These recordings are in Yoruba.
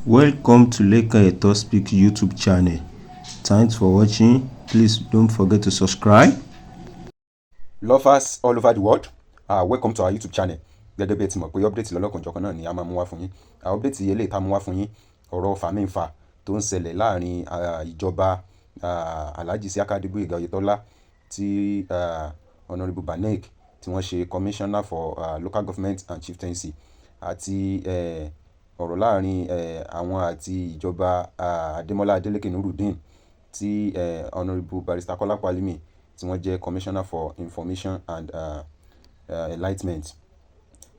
Welcome to Lekan Eto Speak YouTube channel. Thanks for watching. Please don't forget to subscribe. Lovers all over the world, welcome to our YouTube channel. Gẹ́gẹ́ bí ẹ ti mọ̀ pé update lọ́lọ́kanòjọ̀kan náà ni a máa mú wá fún yín. Update eléyìí tá a mú wá fún yín, ọ̀rọ̀ fàmíǹfà tó ń ṣẹlẹ̀ láàrin ìjọba Alhaji Isiaka Adégbóyèga Oyètọ́lá tí Honourable Banek tí wọ́n ṣe Commissioner for Local Government and Chieftaincy, àti ọ̀rọ̀ láàrin àwọn àti ìjọba Adémọ́lá Adélékè Nurudeen tí Honourable Barrister Kọ́lápọ̀ Alimi tí wọ́n jẹ́ Commissioner for Information and Enlightenment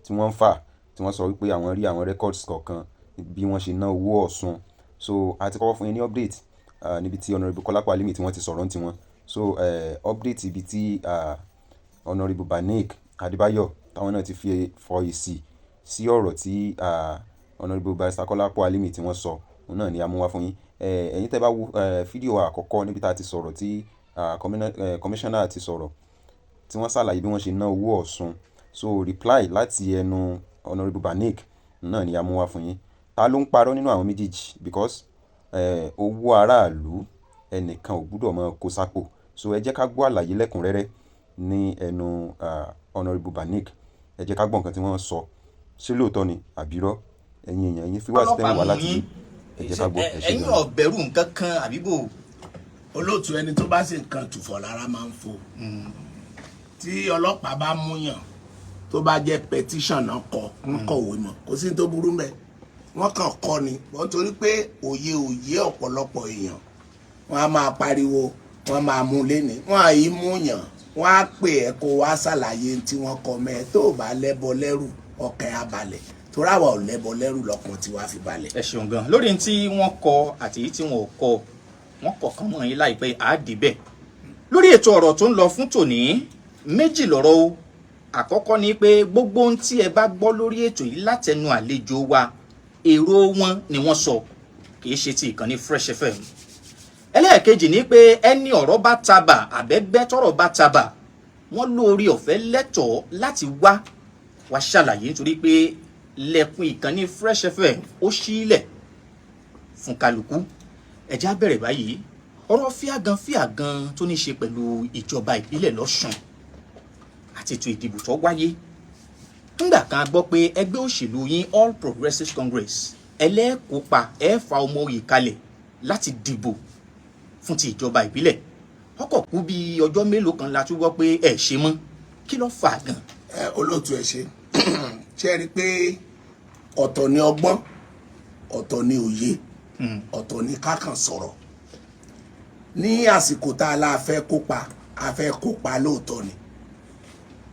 tí wọ́n ń fà, tí wọ́n sọ wípé àwọn rí àwọn records kọ̀ọ̀kan bí wọ́n ṣe ná owó Ọ̀ṣun. So a ti kọ́kọ́ fún yín ní update níbi tí Honourable Kọ́lápọ̀ Alimi tí wọ́n ti sọ̀rọ̀ ní tiwọn. So update ibi tí Honourable Banek Adébáyọ̀ táwọn náà ti fi fọ èsì sí ọ̀rọ̀ tí Honourable Barrister Kọ́lápọ̀ Alimi tí wọ́n sọ, òun náà ni a mú wá fún yín. Ẹ̀yin tẹ́ bá wo fídíò àkọ́kọ́ níbi tá a ti sọ̀rọ̀ tí commissioner ti sọ̀rọ̀ tí wọ́n ṣàlàyé bí wọ́n ṣe ná owó Ọ̀ṣun, so reply láti ẹnu Honourable Banek náà ni a mú wá fún yín. Ta ló ń parọ́ nínú àwọn méjèèjì? Because owó aráàlú, ẹnìkan ò gbúdọ̀ máa kó sápò. So ẹ jẹ́ ká gbọ́ àlàyé lẹ́kùnrẹ́rẹ́ ní ẹnu Honourable Banek. Ẹ jẹ́ ká gbọ́ nǹkan tí wọ́n sọ. Ṣé lóòótọ́ ni àbí irọ́? Ẹ̀yin èèyàn, ẹ̀yin fi wá sí tẹ́wọ̀n wá láti ilé, ẹ jẹ́ ká gbọ́. Ẹ ṣé Ẹ̀yin gan. ò bẹ̀rù nǹkan kan àbí bò? Olóòtú, ẹni tó bá sì nǹkan tùfọ̀ lára máa ń fò. Tí ọlọ́pàá bá múyàn, tó bá jẹ́ petition náà kọ, wọ́n kọ̀wé mọ̀, kò sí ní tó burú mẹ́. Wọ́n kàn kọ́ ni wọ́n, torí pé òye òye ọ̀pọ̀lọpọ̀ èèyàn, wọ́n á máa pariwo, wọ́n máa mú léni, wọ́n á yí múyàn, wọ́n á pè ẹ́ kó wá ṣàlàyé tí wọ́n kọ mẹ́. Tó o bá lẹ́bọ lẹ́rù, ọkàn á balẹ̀, torí àwa ò lẹ́bọ lẹ́rù lọ́kàn tí wàá fi balẹ̀. Ẹ ṣeun gan lórí tí wọ́n kọ àti èyí tí wọ́n ò kọ. Wọ́n kọ kàn mọ́ yín láìpẹ́ àádìí bẹ́ẹ̀ lórí ètò. Ọ̀rọ̀ tó ń lọ fún tòní, méjì lọ̀rọ̀ o. Àkọ́kọ́ ni pé gbogbo ohun tí ẹ bá gbọ́ lórí ètò yìí látẹnu àlejò wa, èrò wọn ni wọ́n sọ, kì í ṣe ti ìkànnì Fresh FM. Ẹlẹ́ẹ̀kejì ni pé ẹni ọ̀rọ̀ bá tabà, àbẹ́gbẹ́ tọ́rọ̀ bá tabà, wọ́n lórí ọ̀fẹ́ lẹ́tọ̀ọ́ láti wá wá ṣàlàyé, nítorí pé lẹ́kùn ìkànnì Fresh FM ó ṣílẹ̀ fún kálukú. Ẹ jẹ́ á bẹ̀rẹ̀ báyìí. Ọ̀rọ̀ fíàgàn fíàgàn tó ní ṣe pẹ̀lú ìjọba ìbílẹ̀ lọ́sùn àti ètò ìdìbò tó wáyé ńgbà kan, a gbọ́ pé ẹgbẹ́ òṣèlú yín, All Progressives Congress, ẹlẹ́ẹ̀kópa, ẹ fa ọmọ oyè kalẹ̀ láti dìbò fún ti ìjọba ìbílẹ̀. Ọkọ̀ kú bí ọjọ́ mélòó kan la tún gbọ́ pé ẹ ṣe mọ́. Kí ló fà á gan? Ẹ olóòtú, ẹ ṣe rí i pé ọ̀tọ̀ ni ọgbọ́n, ọ̀tọ̀ ni òye, ọ̀tọ̀ ni kákan sọ̀rọ̀. Ní àsìkò tá a la fẹ́ kópa, a fẹ́ kópa lóòótọ́ ni,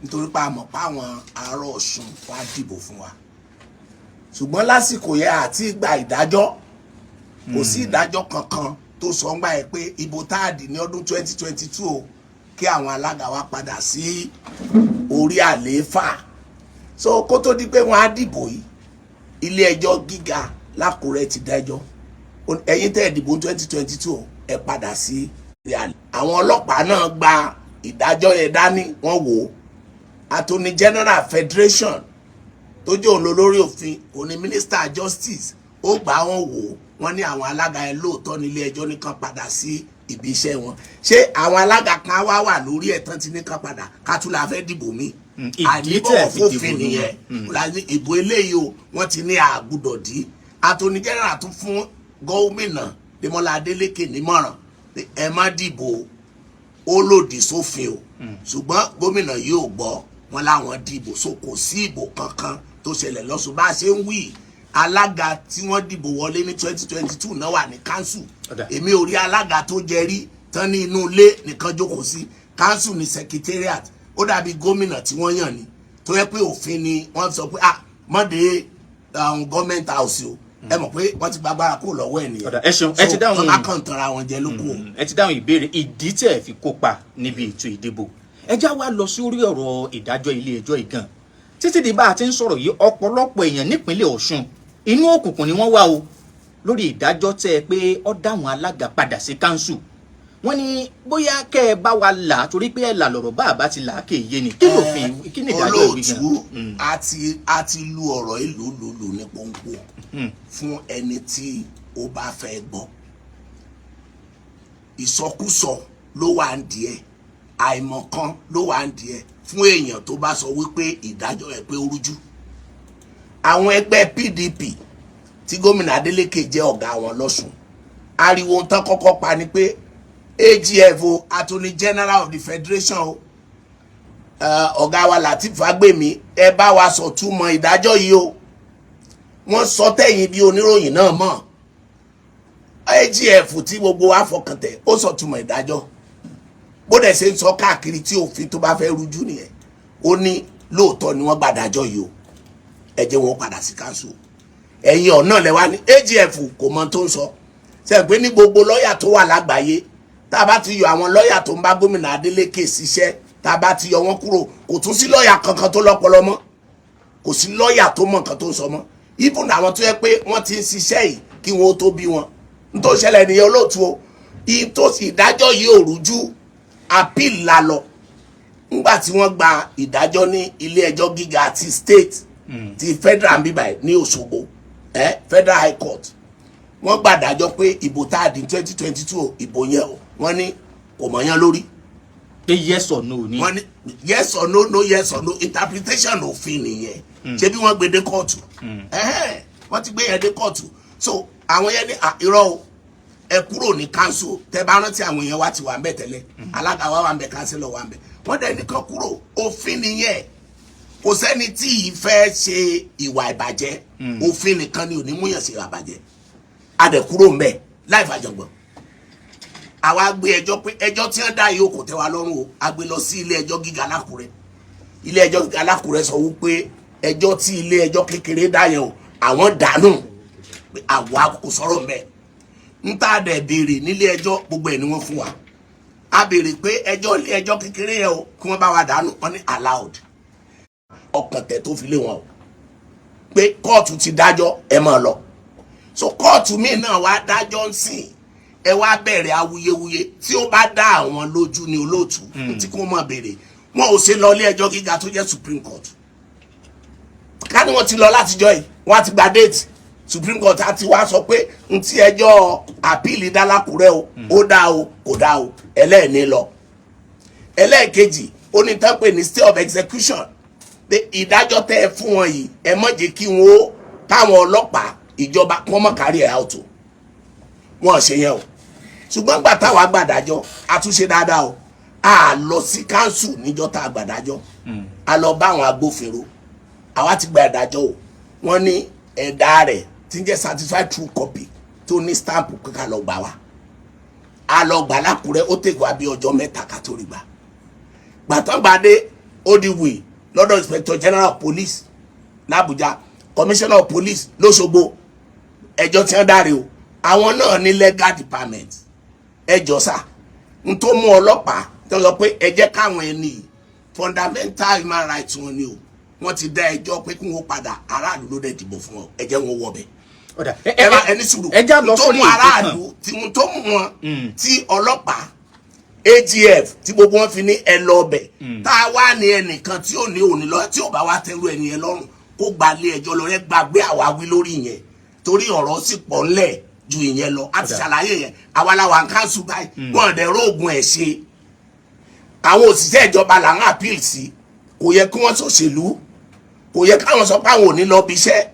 nítorí pé a mọ̀ pé àwọn ará Ọ̀ṣun wá dìbò fún wa. Ṣùgbọ́n lásìkò yẹn, àti gba ìdájọ́, kò sí ìdájọ́ kankan tó sọ ń gbà yẹn pé ìbò tá a dì ní ọdún 2022 o, kí àwọn alága wa padà sí orí àlééfà. So kó tó di pé wọ́n á dìbò yìí, ilé ẹjọ́ gíga lákùrẹ́ ti dájọ́, ẹ̀yin tẹ́ ẹ̀ dìbò 2022, ẹ padà sí orí àlè. Àwọn ọlọ́pàá náà gba ìdájọ́ yẹn dání, wọ́n wò ó. Attorney General Federation tó jẹ́ òun lórí òfin, òun ni Minister Justice, ó gbà wọ́n wò ó. Wọ́n ní àwọn alága yẹn lóòótọ́ nílé ẹjọ́ nìkan padà sí ibi iṣẹ́ wọn. Ṣé àwọn alága kan wá wà lórí ẹ̀ tán ti ní kan padà, ká tún la fẹ́ dìbò míì? Ìdí tẹ́ fi Àìníbọ̀wọ̀ dìbò fófin nù. nìyẹn. Láti ìbò eléyìí o, wọ́n ti ní àgùdọ̀dí. Attorney General tún fún gómìnà Dèmọ́lá Adélékè nímọ̀ràn pé ẹ má dìbò, ó lòdì sófin o. Ṣùgbọ́n gómìnà yìí ò gbọ́, wọn láwọn dìbò. So kò sí ìbò kankan tó ṣẹlẹ̀ lọ́sùn bá a ṣe ń wí. Alága tí wọ́n dìbò wọlé ní 2022 náà wà ní council. Ọ̀dà. Èmi ò rí alága tó jẹ rí tán ní inú ilé nìkan jókòó sí. Council ní secretariat, ó dàbí gómìnà tí wọ́n yàn ni, tó yẹ pé òfin ni wọ́n sọ pé, ah, mọ́dé government house o. Ẹ mọ̀ pé wọ́n ti gbàgbára kúrò lọ́wọ́ ẹ̀ nìyẹn. Ọ̀dà, ẹ ṣeun. Ẹ ti dáhùn. So wọ́n bá kàn tanra wọn jẹ lóko o. Ẹ ti dáhùn ìbéèrè ìdí tẹ́ ẹ fi kópa níbi ètò ìdìbò. Ẹ já wa lọ sí orí ọ̀rọ̀ ìdájọ́ ilé ẹjọ́ ìgàn. Títí di bá a ti ń sọ̀rọ̀ yìí, ọ̀pọ̀lọpọ̀ èèyàn nípínlẹ̀ Ọ̀ṣun, inú òkùnkùn ni wọ́n wà o lórí ìdájọ́ tẹ́ ẹ pé ó dá àwọn alága padà sí council. Wọ́n ní bóyá kẹ́ ẹ bá wa là á, torí pé ẹ là lọ̀rọ̀, bá a bá ti là á kè é yé ni. Kí lòfin, kí ni ìdájọ́ ìwé gan? Olóòtú, a ti lu ọ̀rọ̀ ìlú lòlò ní pọ́npọ́ fún ẹni tí ó bá fẹ́ gbọ́. Ìsọkúsọ ló wà ń díẹ̀, àìmọ̀kan ló wà ń díẹ̀ fún èèyàn tó bá sọ wípé ìdájọ́ ẹ̀ pé ó rújú. Àwọn ẹgbẹ́ PDP tí gómìnà Adeleke jẹ́ ọ̀gá wọn lọ́sùn, ariwo tán kọ́kọ́ pa ni pé AGF o, Attorney General of the Federation o, ọ̀gá wa Lateef Fagbemi, ẹ bá wa sọ túmọ̀ ìdájọ́ yìí o. Wọ́n sọ tẹ̀yìn bí oníròyìn náà mọ̀. AGF tí gbogbo wa fọkàn tẹ̀, ó sọ túmọ̀ ìdájọ́ bó dẹ̀ ṣe ń sọ káàkiri tí òfin tó bá fẹ́ rújú nìyẹn. Ó ní lóòótọ́ ni wọ́n gbàdájọ́ yìí o, ẹ jẹ́ wọn padà sí council. Ẹ̀yin ọ̀nà lẹ́wà ní AGF kò mọ tó ń sọ ṣe pé ní gbogbo lọ́ọ̀yà tó wà lágbàáyé, tá a bá ti yọ àwọn lọ́ọ̀yà tó ń bá gómìnà Adeleke ṣiṣẹ́, tá a bá ti yọ wọ́n kúrò, kò tún sí lọ́ọ̀yà kankan tó lọ́pọlọ mọ́, kò sí lọ́ọ̀yà tó mọ nǹkan tó ń sọ mọ́, even àwọn tó yẹ pé wọ́n ti ń ṣiṣẹ́ yìí kí wọ́n tó bí wọn. N tó ṣẹlẹ̀ nìyẹn, olóòtú o. Ìtòsí ìdájọ́ yìí ò rújú. Appeal la lọ nígbà tí wọ́n gba ìdájọ́ ní ilé ẹjọ́ gíga ti state, ti federal bíbáyìí ní Òṣogbo, federal high court. Wọ́n gbàdájọ́ pé ìbò tá a di 2022, ìbò yẹn o, wọ́n ní kò mọ̀yán lórí. Pé yes or no ni. Wọ́n ní yes or no, no yes or no interpretation òfin nìyẹn. Ṣé bí wọ́n gbé dé kóòtù? Ẹhẹ́n, wọ́n ti gbé yẹn dé kóòtù. So àwọn yẹn ní, "À, irọ́ o, ẹ kúrò ní council." Tẹ bá rántí, àwọn èèyàn wa ti wà ń bẹ̀ tẹ́lẹ̀, alága wa wà ń bẹ̀, councillor wà ń bẹ̀. Wọ́n dẹ̀ nìkan kúrò. Òfin nìyẹn. Kò sẹ́ni tí ì fẹ́ ṣe ìwà ìbàjẹ́. Òfin nìkan ni ò ní múyàn sí ìwà ìbàjẹ́. A dẹ̀ kúrò ń bẹ̀ láì fàjọgbọ̀n. Àwa gbé ẹjọ́ pé ẹjọ́ tí wọ́n dá yìí ó kò tẹ́ wa lọ́rùn o. A gbé lọ sí ilé ẹjọ́ gíga lákùrẹ́. Ilé ẹjọ́ gíga lákùrẹ́ sọ wípé ẹjọ́ tí ilé ẹjọ́ kékeré dá yẹn o, àwọn dànù, pé àwa kò sọ̀rọ̀ mbẹ́. Ń tá a dẹ̀ béèrè nílé ẹjọ́, gbogbo ẹ̀ ni wọ́n fún wa. A béèrè pé ẹjọ́ ilé ẹjọ́ kékeré yẹn o, kí wọ́n bá wa dànù, wọ́n ní allowed. Ọkàn tẹ̀ tó fi lé wọn o pé kóòtù ti dájọ́, ẹ máa lọ. So kóòtù míì náà wá dájọ́ ń sìn, ẹ wá bẹ̀rẹ̀ awuyewuye. Tí ó bá dá àwọn lójú ní, olóòtú, tí kò mọ̀ béèrè, wọn ò ṣe lọ ilé ẹjọ́ gíga tó jẹ́ Supreme Court. Ká ní wọ́n ti lọ látijọ́ yìí, wọ́n á ti gba date. Supreme Court á ti wá sọ pé n ti ẹjọ́ appeal dá lákùrẹ́ o, ó dá o, kò dá o, ẹlẹ́ẹ̀ni lọ. Ẹlẹ́ẹ̀kejì, ó ní tán pè ní stay of execution, pé ìdájọ́ tẹ́ ẹ fún wọn yìí, ẹ má jẹ́ kí wọ́n ó káwọn ọlọ́pàá ìjọba kí wọ́n má carry ẹ̀ out o. Wọ́n ṣe yẹn o. Ṣùgbọ́n gbà táwa gbàdájọ́, àtúnṣe dáadáa o. A lọ sí council níjọ́ tá a gbàdájọ́, a lọ bá àwọn agbófinró. Àwa ti gba ìdájọ́ o. Wọ́n ní ẹ̀dá rẹ̀ tí ń jẹ́ certified true copy tó ní stamp kíkà lọ gbà wá. A lọ gbà lákùrẹ́. Ó tèkó wá bí ọjọ́ 3 ká tó rí gbà. Gbàtàn gbàdé, ó di wì lọ́dọ̀ Inspector General of Police l'Abuja, Commissioner of Police lọ́ṣogbo. Ẹjọ́ tí wọ́n dáre o, àwọn náà ní legal department. Ẹjọ́ sà n tó mú ọlọ́pàá tó sọ pé ẹ jẹ́ káwọn ẹni yìí, fundamental human rights wọn ni o. Wọ́n ti dá ẹjọ́ pé kí wọ́n padà. Aráàlú ló dẹ̀ dìbò fún wọn, ẹ jẹ́ wọn wọ bẹ̀. Ọ̀dà. Ẹ má ẹni sùúrù. Ẹ já lọ tó sórí mú ètò kan. aráàlú tí wọn tó mú wọn tí ọlọ́pàá, AGF, tí gbogbo wọn fi ní ẹ lọ ọbẹ̀, tá a wá ní ẹnìkan tí ò ní òní lọ, tí ò bá wá tẹ́rù ẹni yẹn lọ́rùn, kó gba ilé ẹjọ́ lọ. Rẹ gbàgbé àwa wí lórí yẹn, torí ọ̀rọ̀ sì pọ̀ ńlẹ̀ ju ìyẹn lọ. A ti ṣàlàyé yẹn. Àwa la wà ń council báyìí, wọn dẹ̀ róògùn ẹ̀ ṣe. Àwọn òṣìṣẹ́ ìjọba là ń appeal sí. Kò yẹ kí wọ́n ṣòṣèlú, kò yẹ káwọn sọ pé àwọn ò ní lọ bí iṣẹ́.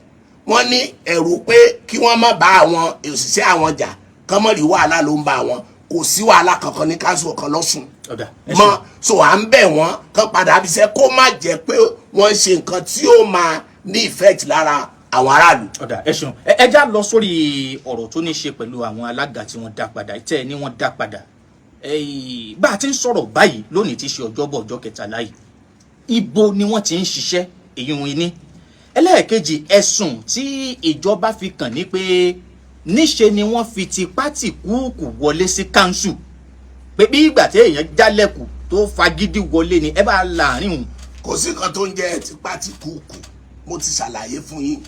Wọ́n ní ẹ̀rù pé kí wọ́n má bá àwọn òṣìṣẹ́ àwọn jà, kán mọ̀ rí wàhálà ló ń bá àwọn. Kò sí wàhálà kankan ní council kan lọ́sùn Ọ̀dà, ẹ mọ́. Ṣeun. So à ń bẹ̀ wọ́n kán padà bí iṣẹ́, kó má jẹ́ pé wọ́n ń ṣe nǹkan tí ó máa ní effect lára àwọn aráàlú. Ọ̀dà, ẹ ṣeun. Ẹ já lọ sórí ọ̀rọ̀ tó ní ṣe pẹ̀lú àwọn alága tí wọ́n dá padà, tẹ́ ẹ ní wọ́n dá padà. Bá a ti ń sọ̀rọ̀ báyìí lónìí tí í ṣe ọjọ́bọ̀, ọjọ́ kẹtàlá yìí, ibo ni wọ́n ti ń ṣiṣẹ́? Èyí wọn ní. Ẹlẹ́ẹ̀kejì, ẹ̀sùn tí ìjọba fi kàn ní pé níṣe ni wọ́n fi tipá tì kúùkù wọlé sí council, pé bí ìgbà tí èèyàn jálẹ̀kù tó fagídí wọlé ni. Ẹ bá láàrin òun. Kò sí nǹkan tó ń jẹ́ tipátìkúùkù. Mo ti ṣàlàyé fún yín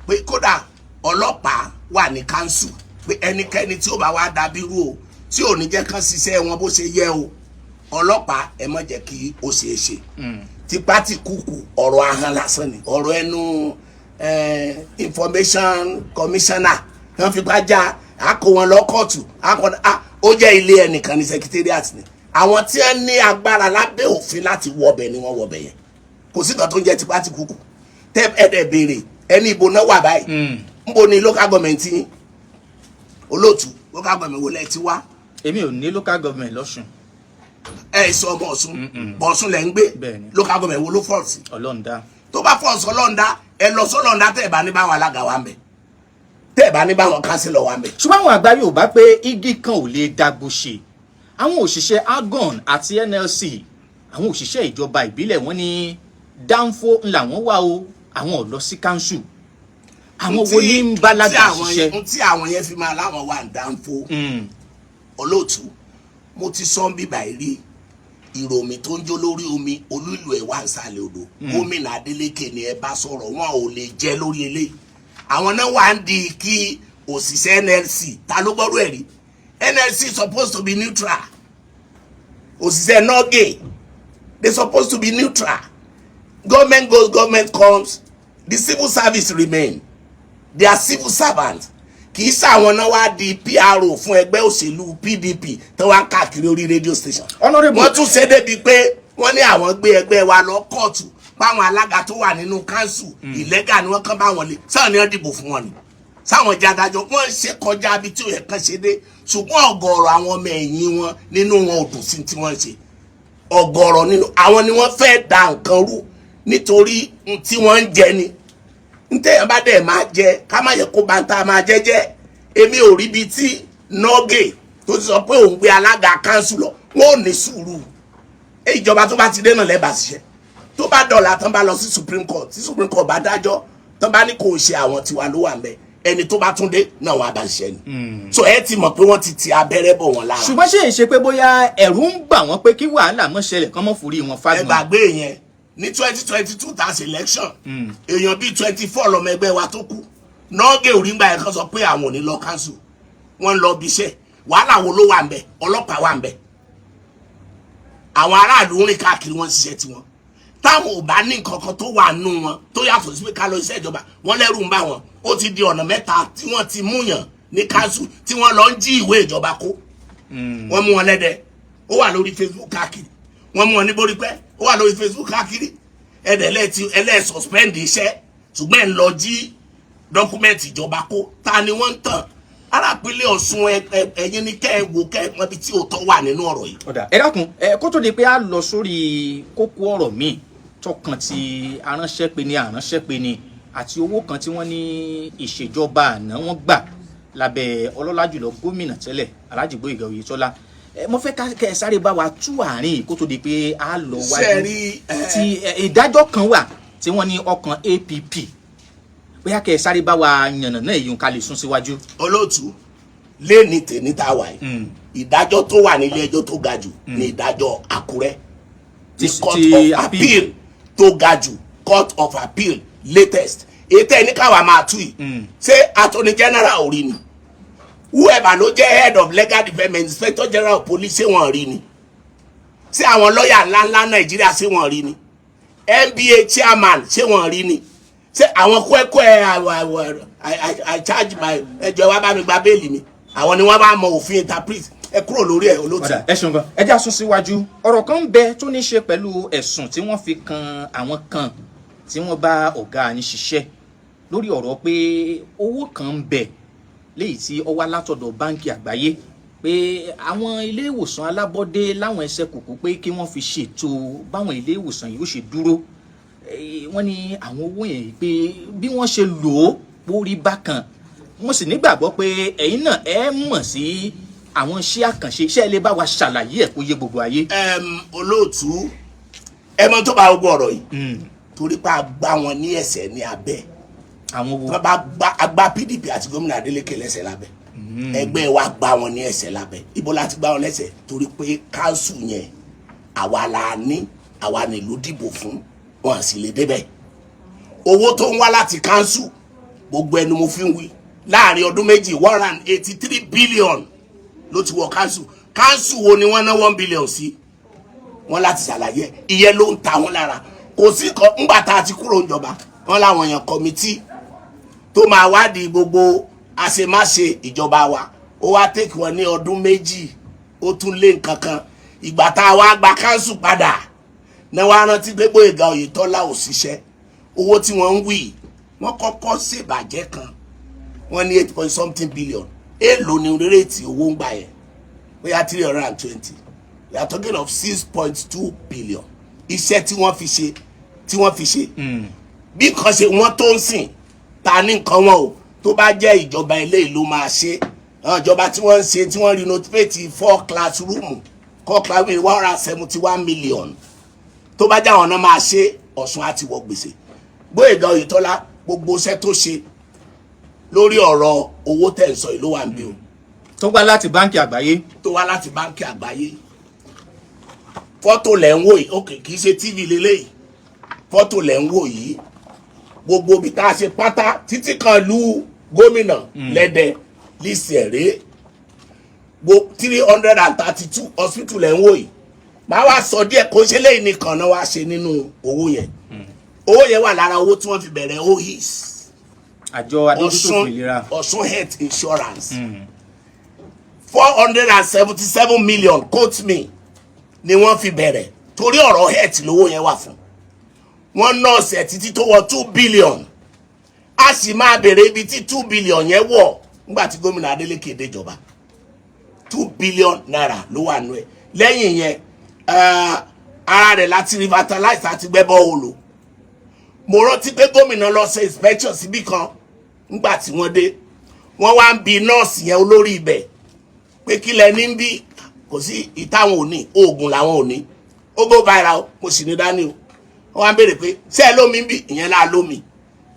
pé kódà ọlọ́pàá wà ní council, pé ẹnikẹ́ni tí ó bá wá dábírú o, tí Tí ò ní jẹ́ kán ṣiṣẹ́ wọn bó ṣe yẹ o. Ọlọ́pàá, ẹ má jẹ́ kí ó ṣeé ṣe. Tipá tí kúkú, ọ̀rọ̀ ahọ́n lásán ni, ọ̀rọ̀ ẹnu. Information commissioner wọ́n fipá já àkó wọn lọ kóòtù àkó ó jẹ́ ilé ẹnìkan ní secretariat ni. Àwọn tí wọ́n ní agbára lábẹ́ òfin láti wọbẹ̀ ni wọ́n wọbẹ̀ yẹn. Kò sí nǹkan tó ń jẹ́ tipá tí kúkú. Tẹ́ ẹ̀ẹ́dẹ̀ béèrè ẹni ìbò náà wà báyìí, nbo ni local government yín? Olóòtú, local government wo lẹ ti wá? Èmi ò ní local government lọ́sùn. Ẹ sọ ọmọ Ọ̀ṣun, Ọ̀ṣun lẹ ń gbé. Bẹ́ẹ̀ni. Local government wo ló fall sí? Ọlọ́ọ̀dá. Tó bá fall sí Ọlọ́ọ̀dá, ẹ lọ sọ́lọ́ọ̀dá. Tẹ́ ẹ bá ní báwọn alága wa ń bẹ̀, tẹ́ ẹ bá ní báwọn councillor wa ń bẹ̀. Ṣùgbọ́n àwọn àgbà Yorùbá pé igi kan ò lè dágbó ṣe. Àwọn òṣìṣẹ́ ALGON àti NLC, àwọn òṣìṣẹ́ ìjọba ìbílẹ̀, wọ́n ní dánfó ńlá wọ́n wà o, àwọn ò lọ sí council. Àwọn wo ní ń bálága ṣiṣẹ́? Tí àwọn yẹn fi máa láwọn wà ń dánfó, olóòtú, mo ti sọ ń bíbà rí, ìròmì tó ń jó lórí omi, olúìlú ẹ̀ wà ń sàlẹ̀ odò. Gómìnà Adeleke ni ẹ bá sọ̀rọ̀. Wọn ò lè jẹ́ lórí eléyìí. Àwọn náà wà ń di kí òṣìṣẹ́ NLC, ta ló gbọ́rọ̀ ẹ̀ rí? NLC supposed to be neutral. Òṣìṣẹ́ NULGE, they supposed to be neutral. Government goes, government comes, the civil service remain. They are civil servants. Kì í sáwọn náà wá di PRO fún ẹgbẹ́ òṣèlú PDP tó wá ń káàkiri orí radio station. Honourable. Wọ́n tún ṣe débi pé wọ́n ní àwọn gbé ẹgbẹ́ wa lọ kóòtù, báwọn alága tó wà nínú council illegal ni wọ́n kàn bá wọn lé. Sáwọn ni wọ́n dìbò fún wọn ni sáwọn jẹ́ adájọ́? Wọ́n ń ṣe kọjá ibi tí ó yẹ kán ṣe dé. Ṣùgbọ́n ọ̀gọ̀ọ̀rọ̀ àwọn ọmọ ẹ̀yìn wọn, nínú wọn ò dùn sí tí wọ́n ń ṣe. Ọ̀gọ̀ọ̀rọ̀ nínú àwọn ni wọ́n fẹ́ da nǹkan rú nítorí n tí wọ́n ń jẹ ni. Ntẹ̀yàn bá dẹ̀ máa jẹ, ká má yẹ kó bá ń ta máa jẹ jẹ́. Èmi ò rí ibi tí NULGE tó ti sọ pé òun gbé alága council lọ. Wọn ò ní sùúrù. Ìjọba tó bá ti dé náà lẹ́bàá ṣiṣẹ́. Tó bá dọ̀là, tán bá lọ sí Supreme Court, tí Supreme Court bá dájọ́, tán bá ní kò ṣe àwọn tiwa ló wà ń bẹ, ẹni tó bá tún dé náà wà bá ṣiṣẹ́ ni. So ẹ ti mọ̀ pé wọ́n ti ti abẹ́rẹ́ bọ̀ wọ́n lára. Ṣùgbọ́n ṣe é ṣe pé bóyá ẹ̀rù ń bà wọ́n pé kí wàhálà mọ́ ṣẹlẹ̀, kán mọ́ forí wọn Ẹ fágbọ́n? gbàgbé yẹn. Ní 2022 tax election, èèyàn bíi 24 lọmọ ẹgbẹ́ wa tó kú. NULGE òrìǹgbà yẹn kan sọ pé àwọn ò ní lọ council, wọ́n ń lọ bí iṣẹ́. Wàhálà wo ló wà ń bẹ? Ọlọ́pàá wà ń bẹ, àwọn aráàlú ń rìn káàkiri, wọ́n ń ṣiṣẹ́ tiwọn. Táwọn ò bá ní nǹkan kan tó wà nù wọn tó yàtọ̀ sí pé ká lọ iṣẹ́ ìjọba, wọ́n lẹ́rù ń bá wọn. Ó ti di ọ̀nà mẹ́ta tí wọ́n ti múyàn ní council tí wọ́n lọ ń jí ìwé ìjọba kó. Wọ́n mú wọn lẹ́dẹ̀, ó wà lórí Facebook káàkiri. Wọ́n mú wọn ní Borípẹ́, ó wà lórí Facebook káàkiri. Ẹ̀dẹ̀ lẹ́ẹ̀tì ẹlẹ́ẹ̀ suspend iṣẹ́, ṣùgbọ́n ẹ̀ ń lọ jí document ìjọba kó. Ta ni wọ́n ń tàn? Arápínlẹ̀ Ọ̀ṣun, ẹ̀yin ni kẹ́ ẹ wò, kẹ́ ẹ mọ ibi tí òótọ́ wà nínú ọ̀rọ̀ yìí. Ó dáa, ẹ dákun, ẹ kó tó di pé a lọ sórí kókó ọ̀rọ̀ míì tọkàn ti aránṣẹ́pe ni aránṣẹ́pe ni àti owó kan tí wọ́n ní ìṣèjọba àná wọ́n gbà lábẹ́ ọlọ́lá jùlọ gómìnà tẹ́lẹ̀, Alhaji Gbóyèga Oyètọ́lá, ẹ mo fẹ́ kẹ́ ẹ sáré bá wa tú àárín yìí kó tó di pé a lọ wájú. Ṣé ẹ rí, Ti ìdájọ́ kan wà tí wọ́n ní ọkàn APP, bóyá kẹ́ ẹ sáré bá wa yànnà náà èyí ká lè sún síwájú. Olóòtú, léèní tèmi tá a wà yìí, ìdájọ́ tó wà nílé ẹjọ́ tó ga jù ní ìdájọ́ Àkúrẹ́ ní court Ti of appeal. appeal tó ga jù, court of appeal latest. Ètò ẹni káwa máa tú yìí, ṣé Attorney General ò rí ni? Whoever ló jẹ́ head of legal department, Inspector General of Police, ṣé wọ́n rí ni? Ṣé àwọn lọ́ọ̀yà ńláńlá Nàìjíríà, ṣé wọ́n rí ni? NBA chairman, ṣé wọ́n rí ni? Ṣé àwọn kúẹ́kúẹ́ I charge my ẹjọ́ wa bá mi gba bail mi, àwọn ni wọ́n bá mọ òfin interpret? Ẹ kúrò lórí ẹ, olóòtú. Ó dáa, ẹ ṣeun gan. Ẹ já sún síwájú. Ọ̀rọ̀ kan ń bẹ tó ní ṣe pẹ̀lú ẹ̀sùn tí wọ́n fi kan àwọn kan tí wọ́n bá ọ̀gá yín ṣiṣẹ́ lórí ọ̀rọ̀ pé owó kan ń bẹ léyìí tí ó wá látọ̀dọ̀ Báńkì Àgbáyé, pé àwọn ilé ìwòsàn alábọ́dé láwọn ẹsẹ̀ kùkú, pé kí wọ́n fi ṣètò báwọn ilé ìwòsàn yìí ó ṣe dúró. Wọ́n ní àwọn owó yẹn, pé bí wọ́n ṣe lò ó pórí bákan. Mo sì nígbàgbọ́ pé ẹ̀yin náà ẹ mọ̀ sí àwọn iṣẹ́ àkànṣe iṣẹ́. Lè bá wa ṣàlàyé ẹ̀ kó yé gbogbo ayé. Olóòtú, ẹ mọ tó bá gbogbo ọ̀rọ̀ yìí, torí pé a gbá wọn ní ẹsẹ̀ ní abẹ́. Àwọn wo? Wọ́n bá gbá agbá PDP àti gómìnà Adeleke lẹ́sẹ̀ lábẹ́. Ẹgbẹ́ wa gbá wọn ní ẹsẹ̀ lábẹ́. Ibo la ti gbá wọn lẹ́sẹ̀? Torí pé council yẹn, àwa la ní, àwa nílùú dìbò fún wọn, sì lè débẹ̀. Owó tó ń wá láti council, gbogbo ẹnu mo fi ń wí, láàrin ọdún 2, 183 billion. Ló ti wọ council. Council wo ni wọ́n ná 1 billion sí? Wọ́n láti ṣàlàyé ẹ̀. Ìyẹn ló ń ta wọ́n lára. Kò sí kan ńgbà tá a ti kúrò níjọba, wọ́n láwọn èèyàn committee tó máa wádìí gbogbo àṣemáṣe ìjọba wa. Ó wá take wọn ní ọdún 2, ó tún lé nǹkan kan. Ìgbà tá a wá gba council padà náà, wá rántí pé Gbóyèga Oyètọ́lá ò ṣiṣẹ́. Owó tí wọ́n ń wí, wọ́n kọ́kọ́ ṣèbàjẹ́ kan, wọ́n ní eight point something billion. Èèlò ni rate owó ń gbà yẹn? Bóyá 320. We are talking of 6.2 billion. Iṣẹ́ tí wọ́n fi ṣe, tí wọ́n fi ṣe bí nǹkan ṣe wọ́n tó ń sìn ta ní nǹkan wọn o. Tó bá jẹ́ ìjọba eléyìí ló máa ṣe, àwọn ìjọba tí wọ́n ń ṣe, tí wọ́n renovate four classroom, four classroom, 171 million, tó bá jẹ́ àwọn náà máa ṣe, Ọ̀ṣun á ti wọ gbèsè. Gbóyèga Oyètọ́lá, gbogbo iṣẹ́ tó ṣe lórí ọ̀rọ̀ owó tẹ̀ ń sọ yìí ló wà ń bí o. Tó wá láti Báńkì Àgbáyé. Tó wá láti Báńkì Àgbáyé. Fọ́tò lẹ̀ ń wò yìí. Ok, kì í ṣe TV lélẹ́yìí, fọ́tò lẹ̀ ń wò yìí. Gbogbo ibi tá a ṣe pátá títí kan lu gómìnà lẹ́dẹ̀ list ẹ̀ rèé. 332 hospital lẹ̀ ń wò yìí. Màá wá sọ díẹ̀. Kó ṣe léyìn nìkan náà wá ṣe nínú owó yẹn. Owó yẹn wà lára owó tí wọ́n fi bẹ̀rẹ̀ OHIS. Àjọ adójútòfò Ọ̀ṣun ìlera. Ọ̀ṣun Health Insurance, 477 million, quote me, ni wọ́n fi bẹ̀rẹ̀, torí ọ̀rọ̀ health lówó yẹn wà fún. Wọ́n nọ́ọ̀sì ẹ̀ títí tó wọ 2 billion. A sì máa bèrè ibi tí 2 billion yẹn wọ̀ nígbà tí gómìnà Adeleke déjọba. ₦2 billion ló wà nù ẹ̀. Lẹ́yìn yẹn, ara rẹ̀ láti revitalize àti gbẹ́ borehole. Mo rántí pé gómìnà lọ ṣe inspection síbì kan. Nígbà tí wọ́n dé, wọ́n wá ń bi nọ́ọ̀sì yẹn, olórí ibẹ̀, pé kí lẹ ní bí kò sí ìtàwọn ò ní oògùn làwọn ò ní. Ó go viral o, mo sì ní dání o. Wọ́n wá ń béèrè pé ṣé ẹ lómi ń bí? Ìyẹn láà lómi.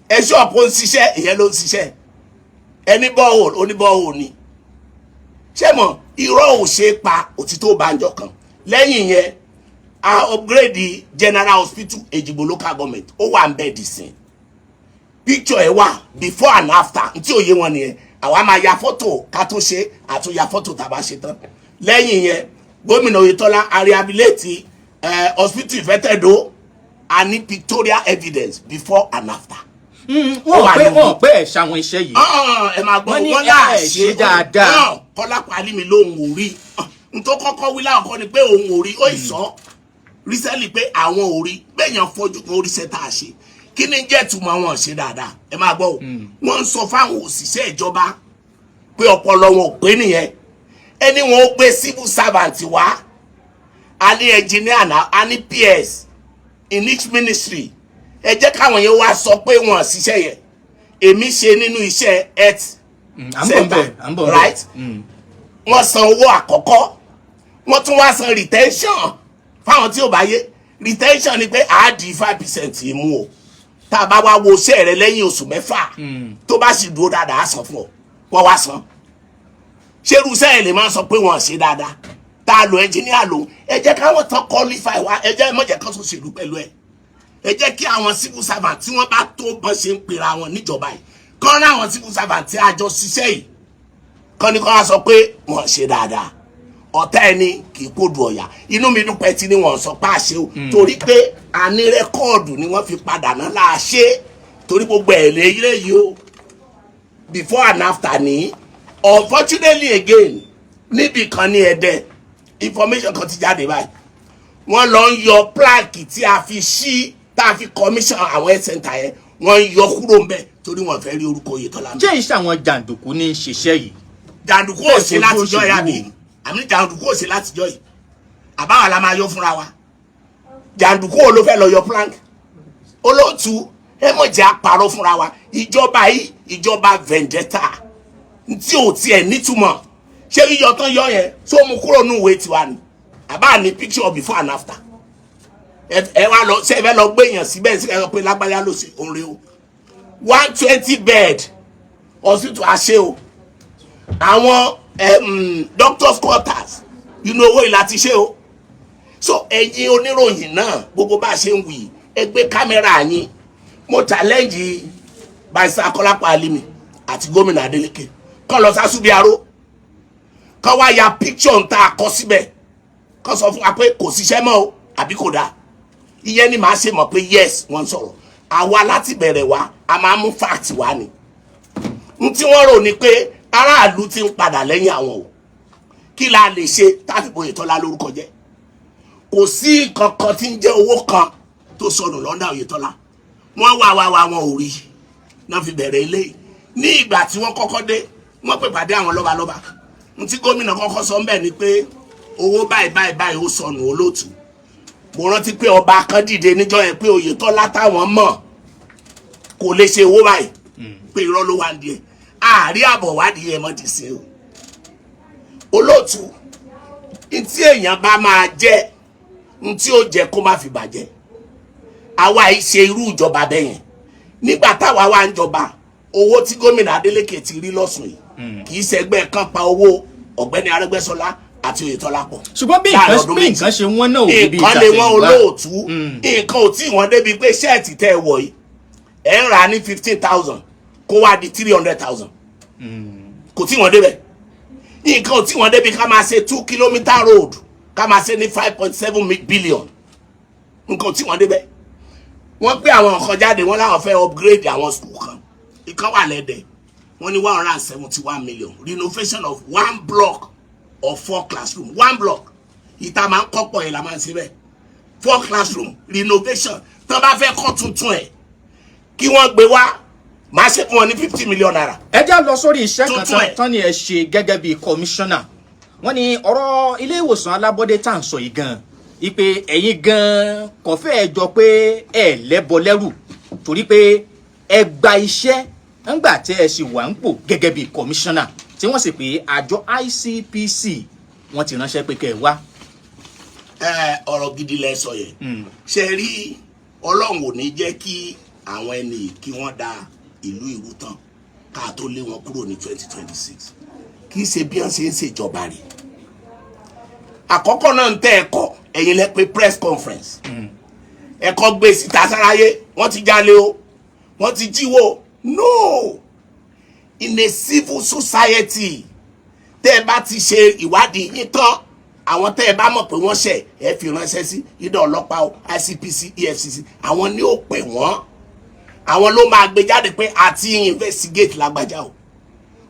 Ẹ ṣọ́ọ̀pù ó ń ṣiṣẹ́? Ìyẹn ló ń ṣiṣẹ́. Ẹni borehole, oní borehole ni. Ṣé mọ̀, irọ́ ò ṣe é pa, òtítọ́ bá ń jọ kan. Lẹ́yìn yẹn, a upgrade General Hospital Ejigbo Local Government. Ó wà ń bẹ́ẹ̀ dì sí. Picture ẹ wà, before and after. Ntí òye wọn nìyẹn. Àwa máa ya fọ́tò ká tó ṣe, àtúnya fọ́tò tá a bá ṣe tán. Lẹ́yìn yẹn, gómìnà Oyètọ́lá a rehabilitate hospital Ìfẹ́tẹ̀dó. A ní pictorial evidence, before and after. Wọ́n wà pé nínú- wọ́n pé ẹ̀ ṣàwọn iṣẹ́ yìí. Ẹ máa gbọ́. Wọ́n ní wọ́n náà ẹ ṣe ṣe dáadáa. Kọ́lápọ̀ Alímì lóhùn ò rí. N tó kọ́kọ́ wí láàkọ́ ni pé òun ò rí. Ó ìsọ recently pé àwọn ò rí bẹ́ẹ̀yàn fojú kan oríṣẹ́ tá a ṣe. Kí ni jẹ́ ìtumọ̀ àwọn ṣe dáadáa? Ẹ máa gbọ́ o. Wọ́n ń sọ fáwọn òṣìṣẹ́ ìjọba pé ọpọlọ wọn ò pé nìyẹn. Ẹni wọn ó gbé civil servant wá, a ní engineer náà, a ní PS in each ministry. Ẹ jẹ́ káwọn yẹn wá sọ pé wọ́n ṣiṣẹ́ yẹn. Èmi ṣe nínú iṣẹ́ health À ń bọ̀ ń bẹ̀, à ń bọ̀ ń bẹ̀. right? Wọ́n san owó àkọ́kọ́, wọ́n tún wá san retention fáwọn tí ò bá yé. Retention ni pé a di 5% mú o. Tá a bá wá wo iṣẹ́ rẹ lẹ́yìn oṣù 6, tó bá sì dúró dáadáa, á san fún ọ. Wọ́n wá san. Ṣé irú iṣẹ́ ẹ̀ lè máa sọ pé wọ́n ṣe dáadáa? Tá a lo engineer lòun, ẹ jẹ́ káwọn tán qualify wá. Ẹ jẹ́ mọ̀jẹ̀ kan tó ṣèlú pẹ̀lú ẹ̀. Ẹ jẹ́ kí àwọn civil servant tí wọ́n bá tó bọ́n ṣe ń pera wọn níjọba yìí kán rán àwọn civil servant tí a jọ ṣiṣẹ́ yìí kán ní kán wá sọ pé wọ́n ṣe dáadáa. Ọ̀tá ẹni kì í kódu ọ̀yà. Inú mi dùn pé tí ni wọ́n sọ pé àṣẹ o, torí pé a ní record ni wọ́n fi padà náà láàṣẹ, torí gbogbo ẹ̀ lè yí o, before and after ní. Unfortunately again, níbì kan ní Ẹdẹ, information kan ti jáde báyìí. Wọ́n lọ ń yọ plaque tí a fi ṣí, tá a fi commission àwọn health center yẹn. Wọ́n ń yọ kúrò ńbẹ̀ torí wọ́n fẹ́ rí orúkọ Oyètọ́lá ńbẹ̀. Jẹ́ iṣẹ́ àwọn jàǹdùkú ní í ṣiṣẹ́ yìí? Jàǹdùkú ò ṣe Bẹ́ẹ̀ látijọ́ yìí, fojú àbí òṣèlú. Àmì jàǹdùkú ò ṣe látijọ́ yìí, àbáwá la máa yọ fúnra wa. Jàǹdùkú ò ló fẹ́ lọ yọ plank. Olóòtú, ẹ mọ̀ jẹ́ àparọ́ fúnra wa. Ìjọba yìí, ìjọba vendetta tí ò tiẹ̀ nítumọ̀. Ṣé yíyọ tán yọ yẹn tó mú kúrò ní ìwé tiwa ni? Àbá ní picture before and after. Ẹ wá lọ ṣe, ẹ fẹ́ lọ gbé èèyàn síbẹ̀ sí, ẹ sọ pé lágbájá ló ṣe òun rè o. 120 bed hospital àṣẹ o. Àwọn doctors quarters, inú owó yìí láti ṣe o. So ẹ̀yin oníròyìn náà, gbogbo bá a ṣe ń wì, ẹ gbé kámẹ́rà yín. Mo challenge Barrister Kọ́lápọ̀ Alimi àti gómìnà Adeleke kán lọ sásùbíaró, kán lọ wo àwọn hospital tá a ṣe, Kán wá ya picture ń tá a kọ síbẹ̀, kán sọ fún wa pé kò síṣẹ́ mọ́ o àbí kò dáa. Ìyẹn ni màá ṣe mọ̀ pé yes, wọ́n ń sọ̀rọ̀. Àwa láti bẹ̀rẹ̀ wá, a máa mú fact wá ni. N tí wọ́n rò ní pé aráàlú ti ń padà lẹ́yìn àwọn o, kí la lè ṣe táfi bòye Tọ́lá lórúkọ jẹ́? Kò sí nǹkan kan tí ń jẹ́ owó kan tó sọnù lọ́ndà Oyètọ́lá. Wọ́n wá wá wá, wọn ò rí náà fi bẹ̀rẹ̀ eléyìí. Ní ìgbà tí wọ́n kọ́kọ́ dé, wọ́n pè pàdé àwọn lọ́balọ́ba. N tí gómìnà kọ́kọ́ sọ ńbẹ̀ ni pé owó báyìí báyìí báyìí ó sọnù. Olóòtú, mo rántí pé ọba kan dìde níjọ́ yẹn pé Oyètọ́lá táwọn mọ̀ kò lè ṣe owó báyìí, pé irọ́ ló wà ní ẹ̀. Àárí àbọ̀ wádìí ẹ̀ mọ́ ti ṣe o. Olóòtú, ntí èèyàn bá máa jẹ́, ntí ó jẹ́ kó má fi bàjẹ́. Àwa yìí ṣe irú ìjọba bẹ́ẹ̀ yẹn. Nígbà táwa wà ń jọba, owó tí gómìnà Adeleke ti rí lọ́sùn yìí, kì í ṣẹgbẹ́ kan pa owó ọ̀gbẹ́ni Arẹ́gbẹ́ṣọlá àti Oyètọ́lá pọ̀ Ṣùgbọ́n bí láàrin nǹkan ọdún bí 2. nǹkan ṣe wọ́n náà ò rí bí Nǹkan lè wọ́n. ìtàtẹ̀yìnwá. Olóòtú, nǹkan ò tí wọ́n débi pé shirt tẹ́ ẹ wọ̀ yìí, ẹ̀ ń rà á ní 15,000, kó wá di 300,000. Kò tí wọ́n débẹ̀. Nǹkan ò tí wọ́n débi ká máa ṣe 2 kilometre road, ká máa ṣe ní 5.7 billion. Nǹkan ò tí wọ́n débẹ̀. Wọ́n gbé àwọn nǹkan jáde, wọ́n láwọn fẹ́ upgrade àwọn school kan. Ìkan wà lẹ́dẹ̀, wọ́n ní 171 million, renovation of one block of four classroom. One block, ìta máa ń kọ́pọ̀ yẹn la máa ń ṣe bẹ́ẹ̀. Four classroom renovation, tán bá fẹ́ kọ́ tuntun ẹ̀, kí wọ́n gbé wá, máa ṣe fún wọn ní ₦50 million. Ẹ já lọ sórí iṣẹ́ kan Tuntun tán ẹ̀. tán ni ẹ ṣe gẹ́gẹ́ bí kọmíṣánná. Wọ́n ní ọ̀rọ̀ ilé ìwòsàn alábọ́dé tá à ń sọ yìí gan, ipe ẹ̀yin gan kò fẹ́ jọ pé ẹ lẹ́bọ lẹ́rù, torí pé ẹ gba iṣẹ́ ńgbà tẹ́ ẹ sì wà ń pò gẹ́gẹ́ bí kọmíṣánná, tí wọ́n sì pé àjọ ICPC wọ́n ti ránṣẹ́ pé kẹ́ ẹ wá. Ẹ ọ̀rọ̀ gidi lẹ sọ yẹn. Ṣe rí, Ọlọ́run ò ní jẹ́ kí àwọn ẹni yìí kí wọ́n da ìlú ìrú tán ká tó lé wọn kúrò ní 2026. Kì í ṣe bí wọ́n ṣe ń ṣèjọba rẹ̀. Àkọ́kọ́ náà ń tẹ́ ẹ̀kọ́, ẹ̀yin lẹ pé press conference, ẹ̀kọ́ gbé síta sáráyé, wọ́n ti jalè o, wọ́n ti jíwó. No, in a civil society, tẹ́ ẹ bá ti ṣe ìwádìí yín tán, àwọn tẹ́ ẹ bá mọ̀ pé wọ́n ṣẹ̀, ẹ fi ránṣẹ́ sí ìdá ọlọ́pàá o, ICPC, EFCC, àwọn ni ó pè wọ́n, àwọn ló máa gbé jáde pé àti investigate lágbájá o.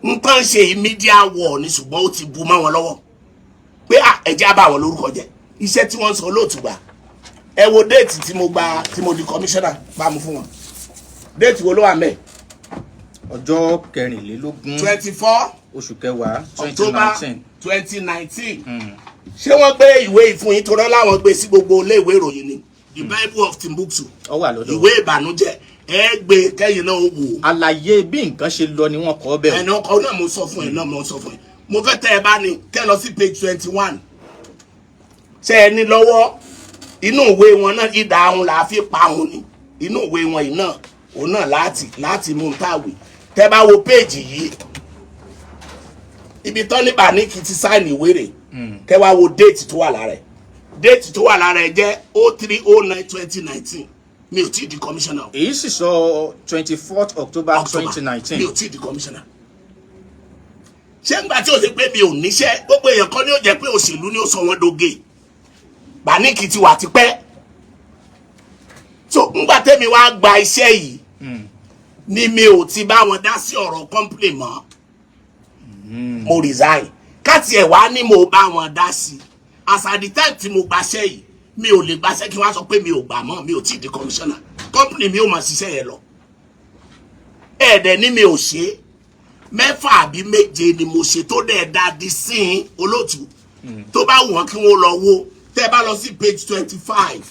Nǹkan ṣe yìí, media war ni, ṣùgbọ́n ó ti bu mọ́ wọn lọ́wọ́ pé à, ẹ jẹ́ á bá wọn lórúkọ jẹ́. Iṣẹ́ tí wọ́n ń sọ, olóòtú gbà, ẹ wo date tí mo gba, tí mo di commissioner, bá mu fún wọn. Date wo ló wà mẹ́? Ọjọ́ 24 24 oṣù kẹwàá twenty October nineteen 2019. Ṣé wọ́n gbé ìwé ìfún yín tó rán láwọn gbé sí gbogbo ilé ìwé ìròyìn ni, The Bible of Timbuktu? Ó wà lọ́dọ̀. Ìwé ìbànújẹ́, ẹ gbé kẹ́yìn náà ó wò ó. Àlàyé bí nǹkan ṣe lọ ni wọ́n kọ bẹ́ẹ̀. Ẹni ọkọ náà mo sọ fún ẹ náà, mo sọ fún ẹ. Mo fẹ́ tẹ́ ẹ bá ní kẹ́ lọ sí page 21. Ṣé ẹ ní lọ́wọ́ inú ìwé wọn náà? Ìdá ahun là á fi pa ahun ni. Inú ìwé wọn yìí náà, òun náà láti mú un táwé. Tẹ́ bá wo péèjì yìí, ibi tán ní Bàníkì ti sign ìwé rẹ̀, kẹ́ wá wo date tó wà lára ẹ̀. Date tó wà lára ẹ̀ jẹ́ 03/09/2019. Mi ò tí ì di commissioner o. Èyí sì sọ 24th October October. 2019. Mi ò tí ì di commissioner. Ṣé ńgbà tí o ṣe pé mi ò níṣẹ́, gbogbo èèyàn kan ní ó jẹ́ pé òṣèlú ni ó sọ wọ́n doge. Bàníkì ti wà tipẹ́. So ńgbà tẹ́mi wá gba iṣẹ́ yìí ni mi ò ti bá wọn dá sí ọ̀rọ̀ company mọ́. Mo resign. Káti ẹ̀ wá ní mo bá wọn dá sí, as at the time tí mo gbaṣẹ́ yìí, mi ò lè gbaṣẹ́ kí wọ́n á sọ pé mi ò gbà mọ́. Mi ò tí ì di commissioner, company mi ò mọ̀ ṣiṣẹ́ yẹn lọ. Ẹ̀ẹ́dẹ̀ ní mi ò ṣe é. Mẹ́fà àbí méje ni mo ṣe tó dẹ̀ da di sín. Olóòtú, tó bá wù wọ́n kí wọ́n lọ wo. Tẹ́ ẹ bá lọ sí page 25,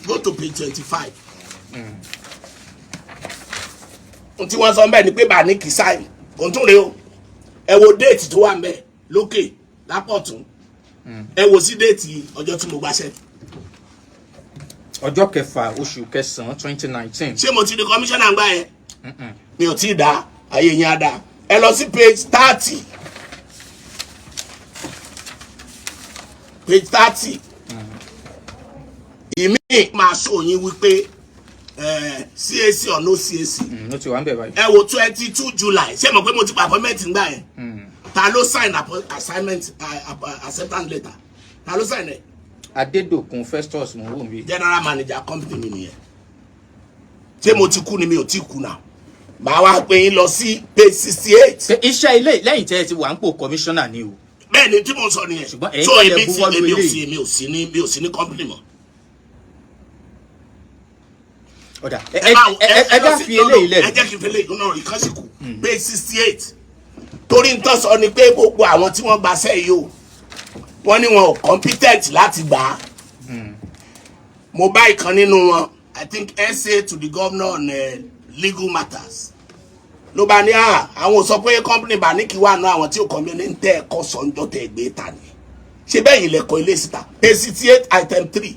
go to page 25. Ohun tí wọ́n sọ mbẹ́ ni pé Bàníkì sign òun tún rèé o. Ẹ wo date tó wà mbẹ́ lókè lápọ̀ tún. Ẹ wo sí date ọjọ́ tí mo gbaṣẹ́. Ọjọ́ kẹfà oṣù kẹsàn-án 2019. Ṣé mo ti di commissioner ńgbà yẹn? Mi ò tí ì dá ayé yín á dá. Ẹ lọ sí page 30, page 30. Ìmí máa sọ yín wípé CAC or no CAC. Ó ti wà ń bẹ̀ báyìí. Ẹ wo 22 July. Ṣé mo pé mo ti pa appointment ńgbà yẹn? Ta ló sign assignment, acceptance letter? Ta ló sign ẹ? Adédòkun Festus, mò ń wò mí. General manager company mi nìyẹn. Ṣé mo ti kú ni? Mi ò tí kú náà. Màá wá pè yín lọ sí page 68. Ṣé iṣẹ́ ilé lẹ́yìn tẹ́ ẹ ti wà ń pò commissioner ni o? Bẹ́ẹ̀ ni tí mo sọ nìyẹn. Ṣùgbọ́n ẹ̀yin So kọ́ lẹ èmi ti buwọ́lu èmi ò eléyìí. sí, èmi ò sí ní company mọ́. Ọ̀dà, Ẹ máa ẹ lọ já fi eléyìí lẹ̀. Ẹ jẹ́ kí n fi eléyìí náà rí kásìkò page 68, torí n tán sọ ni pé gbogbo àwọn tí wọ́n gbaṣẹ́ yìí o, wọ́n ní wọn ò competent láti gbà á. Mo bá ìkan nínú wọn, I think SA to the governor on legal matters, ló bá ní àwọn ò sọ pé company Banik wà nù àwọn tí ò kọ́ mi ní tẹ́ ẹ̀kọ́ sọ́njọ́ tẹ́ gbé ta ni. Ṣé bẹ́ẹ̀ yìí lẹ́kọ̀ọ́ ilé síta? Page 68, item 3: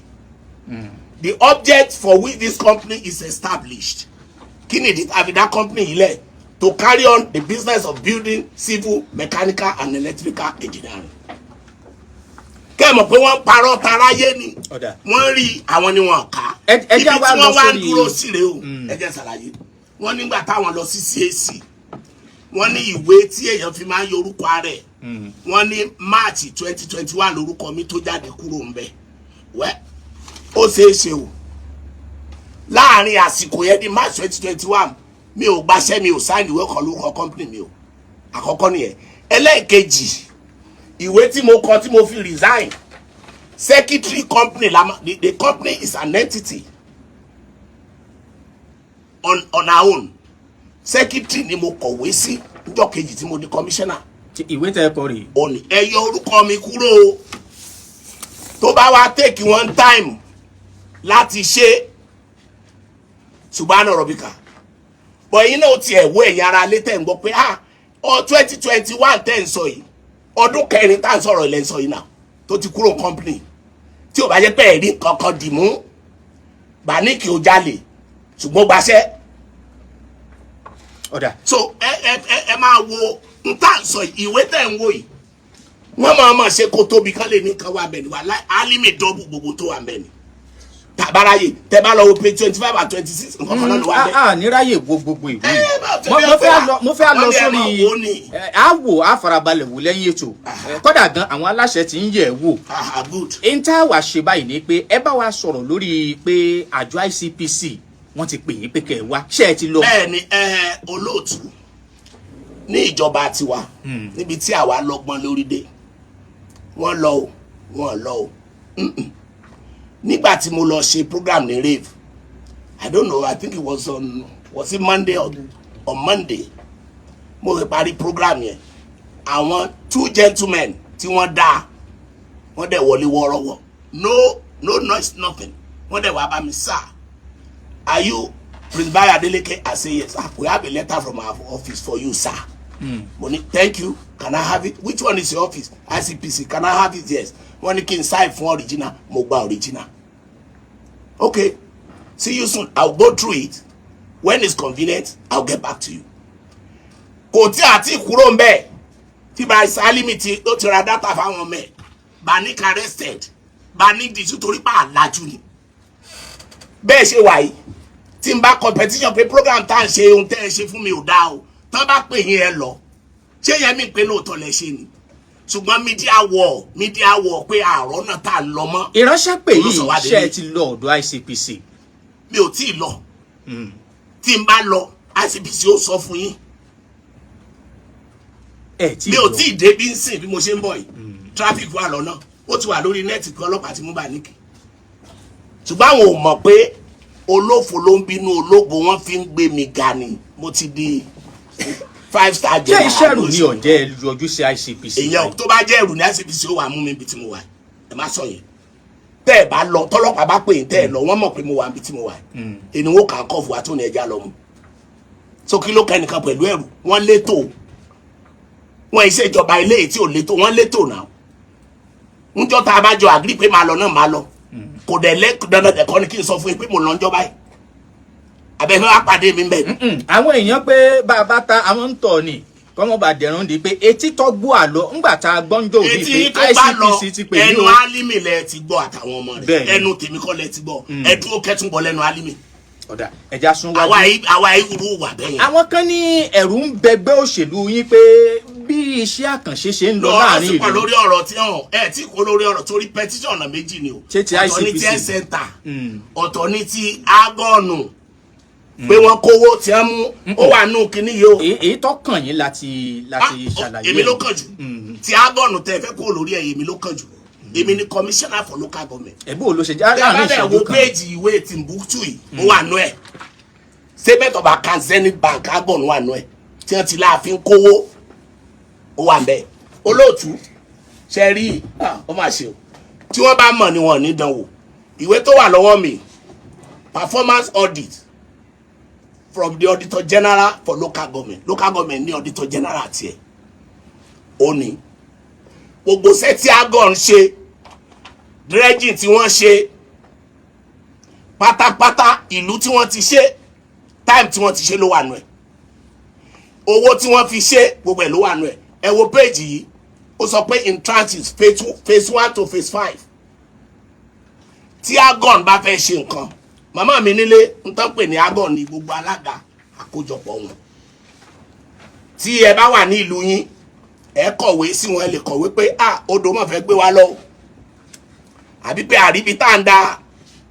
the object for which this company is established. Kí ni ìdí tàbí dá company yìí lẹ̀? To carry on the business of building, civil, mechanical and electrical engineering. Kẹ́ ẹ̀ mọ̀ pé wọ́n ń parọ́ taráyé ni. Ọ̀dà. Wọ́n rí àwọn ni wọ́n kà. Ẹ Ibi já tí wá lọ wọ́n wá ń sórí- dúró sí rèé o. Ẹ jẹ́ ṣàlàyé. Wọ́n nígbà táwọn lọ sí CAC, wọ́n ní ìwé tí èèyàn fi máa ń yorúkọ ara ẹ̀, wọ́n ní March 2021 lórúkọ mi tó jáde kúrò ń bẹ̀. Wẹ́ ó ṣeé ṣe o, láàrin àsìkò yẹn di March 2021, mi ò gbaṣẹ́, mi ò sign ìwé kan lórúkọ company mi o. Àkọ́kọ́ nìyẹn. Ẹlẹ́ẹ̀kejì, ìwé tí mo kọ tí mo fi resign, secretary company la. The company is an entity on our own. Secretary ni mo kọ̀wé sí níjọ́ kejì tí mo di commissioner. Ìwé tẹ́ ẹ kọ rèé. Òní ẹ yọ orúkọ mi kúrò o. Tó bá wá take one time láti ṣe, ṣùgbọ́n ọ̀rọ̀ bí kà bọ̀, ẹ̀yin náà ó tiẹ̀ wọ ẹ̀yin ara lé tẹ̀ ń gbọ́ pé ọ 2021 tẹ̀ ń sọ yìí, ọdún kẹrin tá à ń sọ̀rọ̀ ilẹ̀ ń sọ yìí náà tó ti kúrò company, tí ò bá jẹ́ pé ẹ̀rí kankan dì mú, Banik ò jalè, ṣùgbọ́n gbaṣẹ́. Ọ̀dà. So ẹ máa wo n tá à ń sọ yìí, ìwé tẹ̀ ń wò yìí, wọ́n máa ma ṣe kó tóbi kán lè ní nǹkan wà bẹ̀ ni. Wà Álímì dọ́bù gbogbo tó wà bẹ̀ ni. Tàbáráyè tẹ bá lọ wo page 25 and 26, nǹkan kan náà ló wà bẹ́ẹ̀. A níráyè wo gbogbo ìwé Ẹ, yìí. bá Mo fẹ́ mo fẹ́ fẹ́ lọ, mo fẹ́ lọ wọ́n ní ẹ sórí máa wò ó ní. Á wò, á farabalẹ̀ wò lẹ́yìn ètò. Kódà gan àwọn aláṣẹ tí ń yẹ̀ wò. Ah, good. Èyí tá a wà ṣe báyìí ni pé ẹ bá wa sọ̀rọ̀ lórí pé àjọ ICPC wọ́n ti pè yín pé kẹ́ ẹ wá. Ṣé ẹ ti lọ? Bẹ́ẹ̀ ni ẹ, olóòtú, ní ìjọba tiwa níbi tí àwa lọ́gbọ́n lórí dé, wọ́n lọ o, wọ́n lọ o. Mm-mm. Nígbà tí mo lọ ṣe program ní rave, I don't know, I think it was on, was it Monday or on Monday, mo fi parí program yẹn, àwọn two gentlemen tí wọ́n dá, wọ́n dẹ̀ wọlé wọ́ọ́rọ́wọ́, no no noise, nothing. Wọ́n dẹ̀ wá bá mi, "Sir, are you Prince Bayo Adeleke?" I say, "Yes." "Ah, we have a letter from our office for you, sir." Mo ní, "Thank you. Can I have it? Which one is your office?" "ICPC." "Can I have it?" "Yes." Wọ́n ní kí n sign fún original. Mo gba original. "Okay, see you soon. I will go through it. When it's convenient, I will get back to you." Kò tí àti kúrò ń bẹ́ẹ̀ tí bá Sálímì tí ó ti ra data fáwọn ọmọ ẹ̀, Banik arrested, Banik dìtú, torí pa àlájú ni. Bẹ́ẹ̀ ṣe wà yìí, tí n bá competition pé program tá à ń ṣe, ohun tẹ́ ẹ ṣe fún mi ò dáa o, tán bá pè yín ẹ lọ, ṣé yẹn mi pé lóòótọ́ lẹ ṣe ni? Ṣùgbọ́n media war, media war pé àárọ̀ náà tá a lọ mọ́. Ìránṣẹ́ pè yìí. Olùsọ̀wádìí Ṣé ẹ ni. ti lọ ọ̀dọ̀ ICPC? Mi ò tí ì lọ. Tí n bá lọ, ICPC ó sọ fún yín. Ẹ tí Mi ò lọ. tí ì dé bí ń sìn. Bí mo ṣe ń bọ̀ yìí, traffic wà lọ́nà. Ó ti wà lórí net kan, ọlọ́pàá ti mú Banik, ṣùgbọ́n àwọn ò mọ̀ pé olófo ló ń bínú ológo. Wọ́n fi ń gbé mi ga ni. Mo ti di five star Ṣé general. iṣẹ́ rù ní ọ̀jẹ́ yọjú sí ICPC? Èèyàn tó bá jẹ́ ẹrù ní ICPC, ó wà mú mi ibi tí mo wà. Ẹ má sọ yẹn. Tẹ́ ẹ bá lọ, tọ́lọ́pàá bá pè yín, tẹ́ ẹ lọ, wọ́n mọ̀ pé mo wà níbi tí mo wà. Èni wọn kà ń kọ́ fún wa tó ní ẹja lọ mú. So kí ló kẹ́ nìkan pẹ̀lú ẹrù? Wọ́n létò wọ́n. Iṣẹ́ ìjọba ilé yìí tí ò létò, wọ́n létò náà. Níjọ́ tá a bá jọ agree pé máa lọ náà, máa lọ. Kò dẹ̀ lẹ́ dandan ẹ̀kọ́ ni kí n sọ fún yín pé mo lọ ń jọba yìí, abẹ́fẹ́ wá pàdé mi bẹ́ẹ̀. Àwọn èèyàn pé bàbá ta àwọn ń tọ̀ ni kọ́mọ́ bá dẹ̀rùn di pé etí tó gbọ́ àlọ́ ńgbà tá a gbọ́njọ́ òbí Etí pé tó bá lọ, ICPC ti pè ní ẹnu o. Álímì lẹ ti gbọ́ àtàwọn ọmọ rẹ̀. Bẹ́ẹ̀ni. Ẹnu tèmi kọ́ lẹ ti gbọ́. Ẹ dúró kẹtùn bọ́ lẹ́nu Álímì. Ọ̀dà, ẹja sún Àwa wájú. yìí, àwa yìí wúru wà bẹ́yẹn. Àwọn kan ní ẹ̀rù ń bẹgbẹ́ òṣèlú yín pé bí iṣẹ́ àkànṣe ṣe ń lọ lọ́rọ̀ láàrin sí pọ̀ ìlú. Lórí ọ̀rọ̀ tí hàn ẹ̀ tí kò lórí ọ̀rọ̀, torí petition ọ̀nà méjì ni o. Ṣé ti Ọ̀tọ̀ ní ti ICPC? health center, ọ̀tọ̀ ní ti ALGON pé wọ́n kówó tí wọ́n mú, ó wà nù kíní yìí o. Èyí tó kàn yín láti Ah, ṣàlàyé èmi ló ẹ̀. kàn jù. Ti ALGON tẹ fẹ́ kó lórí ẹ̀, èmi ló kàn jù. Èmi ni commissioner for local government. Ẹ̀ bó ló ṣe jẹ́ Tẹ́ láàrin bá dẹ̀ ìṣẹ́jú wo kan? péèjì ìwé Timbuktu yìí, ó wà nú ẹ̀. Statement of account Zenith Bank, ALGON wà nú ẹ̀ tí wọ́n ti láàfin kówó, ó wà ń bẹ̀. Olóòtú ṣe rí, ah, ó mà ṣe o. Tí wọ́n bá mọ̀ ni wọ́n ò ní dánwò. Ìwé tó wà lọ́wọ́ mi, performance audit from the Auditor General for local government. Local government ní Auditor General tiẹ̀. Ó ní gbogbo iṣẹ́ tí ALGON ṣe, dredging tí wọ́n ṣe pátápátá, ìlú tí wọ́n ti ṣe, time tí wọ́n ti ṣe ló wà nù ẹ̀, owó tí wọ́n fi ṣe, gbogbo ẹ̀ ló wà nù ẹ̀. Ẹ wo péèjì yìí, ó sọ pé in tranches, phase two, phase one to phase five. Tí ALGON bá fẹ́ ṣe nǹkan, màmá mi nílé, ń tán pè ní ALGON ní gbogbo alága àkójọpọ̀ wọn. Tí ẹ bá wà ní ìlú yín, ẹ kọ̀wé sí wọn. Ẹ lè kọ̀wé pé, ah, odò mọ̀ fẹ́ gbé wa lọ o, àbí pé àríbi tá à ń da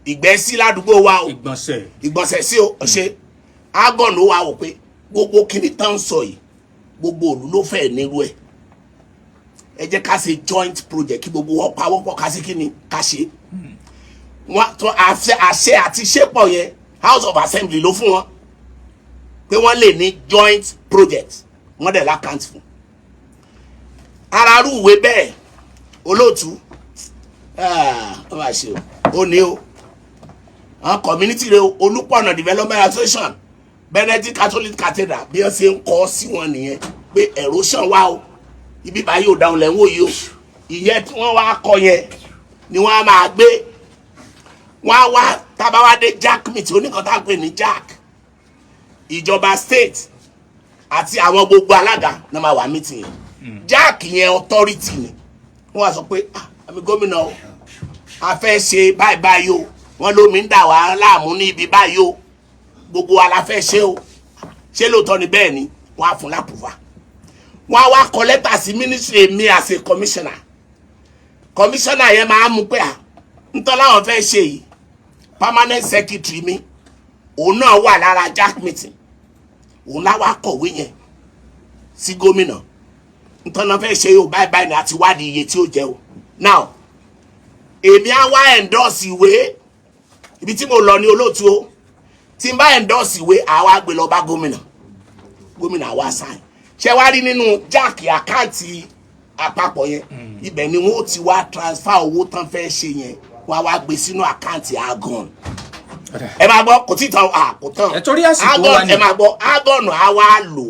ìgbẹ́ sí ládùúgbò wa o. Ìgbọ̀nsẹ̀. Ìgbọ̀nsẹ̀ sí o. Ṣe ALGON ló wà wò pé gbogbo kíní tán ń sọ yìí, gbogbo òlú ló fẹ́ nírú ẹ̀, ẹ jẹ́ ká ṣe joint project, kí gbogbo wọn pawọ́pọ̀ ká ṣe kíni ká ṣe. Wọn tó àṣẹ àti ṣépọ̀ yẹn, House of Assembly ló fún wọn pé wọ́n lè ní joint project. Wọ́n dẹ̀ l'account fún ara rú ìwé bẹ́ẹ̀. Olóòtú, ah, ó máa ṣe o. Ó ní o, àwọn community rẹ o, Olúpọ̀nà Development Association, Benedict Catholic Cathedral, bí wọ́n ṣe ń kọ́ sí wọn nìyẹn pé erosion wá o, ibi báyìí ò dáhùn lẹ́wọ̀n yìí o. Ìyẹn tí wọ́n wá kọ yẹn ni wọ́n á máa gbé wọ́n á wá tábàwádé JAC meeting oníkan tá à ń pè ní JAC. Ìjọba state àti àwọn gbogbo alága náà máa wà meeting yẹn. JAC yẹn authority ni. Wọ́n wá sọ pé, ah, àmì gómìnà o, a fẹ́ ṣe báyìí báyìí o, wọ́n lómi ń dà wá láàmú ní ibi báyìí o, gbogbo wa la fẹ́ ṣe o, ṣé lóòótọ́ ni? Bẹ́ẹ̀ ni. Wọ́n á fún l'approval, wọ́n á wá kọ lẹ́tà sí ministry. Mi as a commissioner, commissioner yẹn máa mú pé à ntọ́ láwọn fẹ́ ṣe yìí. Permanent secretary mi, òun náà wà lára JAC meeting, òun láwa kọ̀wé yẹn sí gómìnà. Ntọ́ náà fẹ́ ṣe yìí o, báyìí báyìí ni, àti wádìí iye tí ó jẹ́ o. Now, èmi á wá endorse ìwé. Ibi tí mo lọ ní, olóòtú o, tí n bá endorse ìwé, àwa gbé lọ bá gómìnà. Gómìnà wa sign. Ṣé wá rí nínú JAC account àpapọ̀ yẹn, ibẹ̀ ni wọ́n ti wá transfer owó tán fẹ́ ṣe yẹn, wọ́n á wá gbé sínú account ALGON. Ẹ máa gbọ́, kò tí tán, à kò tán. Ẹ torí àsìkò wa ALGON ni. Ẹ máa gbọ́, ALGON á wá lò.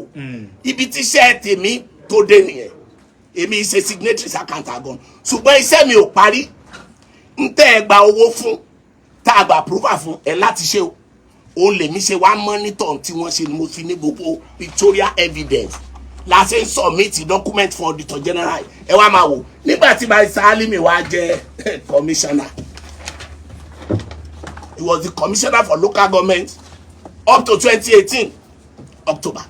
Ibi tíṣẹ́ tèmi tó dé nìyẹn. Èmi ṣe signatories account ALGON, ṣùgbọ́n iṣẹ́ mi ò parí. Ń tẹ́ ẹ gba owó fún, tá a gba approval fún ẹ láti ṣe o, òun lèmi ṣe wá monitor tí wọ́n ṣe ni mo fi ní gbogbo pictorial evidence la ṣe ń submit document for Auditor General. Ẹ wá máa wò, nígbà tí Barrister Alimi wá jẹ́ commissioner, he was the commissioner for local government up to 2018 October.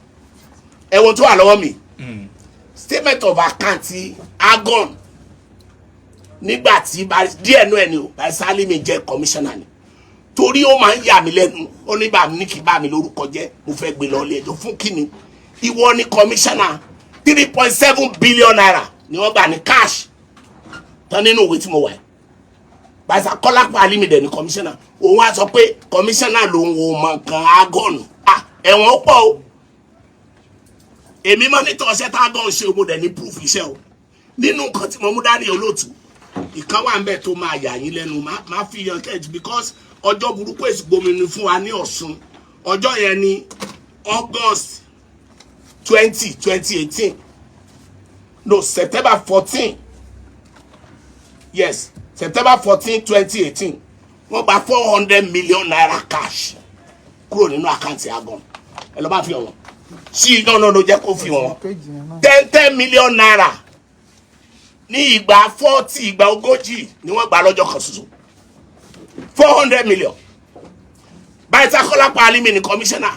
Ẹ̀wọ̀n tó wà lọ́wọ́ mi, statement of account ti ALGON nígbà tí díẹ̀ nú ẹ̀ ni o, Barrister Alimi jẹ́ commissioner ni. Torí ó máa ń yà mí lẹ́nu, ó ní bàmí ní kí bá mi lórúkọ jẹ́, mo fẹ́ gbé lọ ilé ẹjọ́ fún kíni? Ìwọ ni commissioner, ₦3.7 billion ni wọ́n gbà ní cash tán nínú ìwé tí mo wà yìí. Barrister Kọ́lápọ̀ Alimi dẹ̀ ni commissioner. Òun á sọ pé commissioner lòun ò mọ nǹkan ALGON. Ah, ẹ̀wọ̀n ó pọ̀ o. Èmi monitor ọṣẹ́ tá ALGON ṣe, mo dẹ̀ ní proof iṣẹ́ o. Nínú nǹkan tí mo mú dání, olóòtú, ìkan wà ń bẹ̀ tó máa yà yín lẹ́nu, má fi yan kẹ́ẹ̀jì, because ọjọ́ burúkú èsì gbomi fún wa ní Ọ̀ṣun. Ọjọ́ yẹn ní August 20, 2018, no, September 14, yes, September 14, 2018, wọ́n gba ₦400 million cash kúrò nínú account ALGON. Ẹ lọ́ bá fi hàn wọ́n sí. No, no, no, jẹ́ kó fi hàn wọ́n. ₦10 10 million ní ìgbà 40, ìgbà 40 ni wọ́n gbà lọ́jọ́ kan ṣoṣo, 400 million. Báyìí tí Kọ́lápọ̀ Alimi ní commissioner,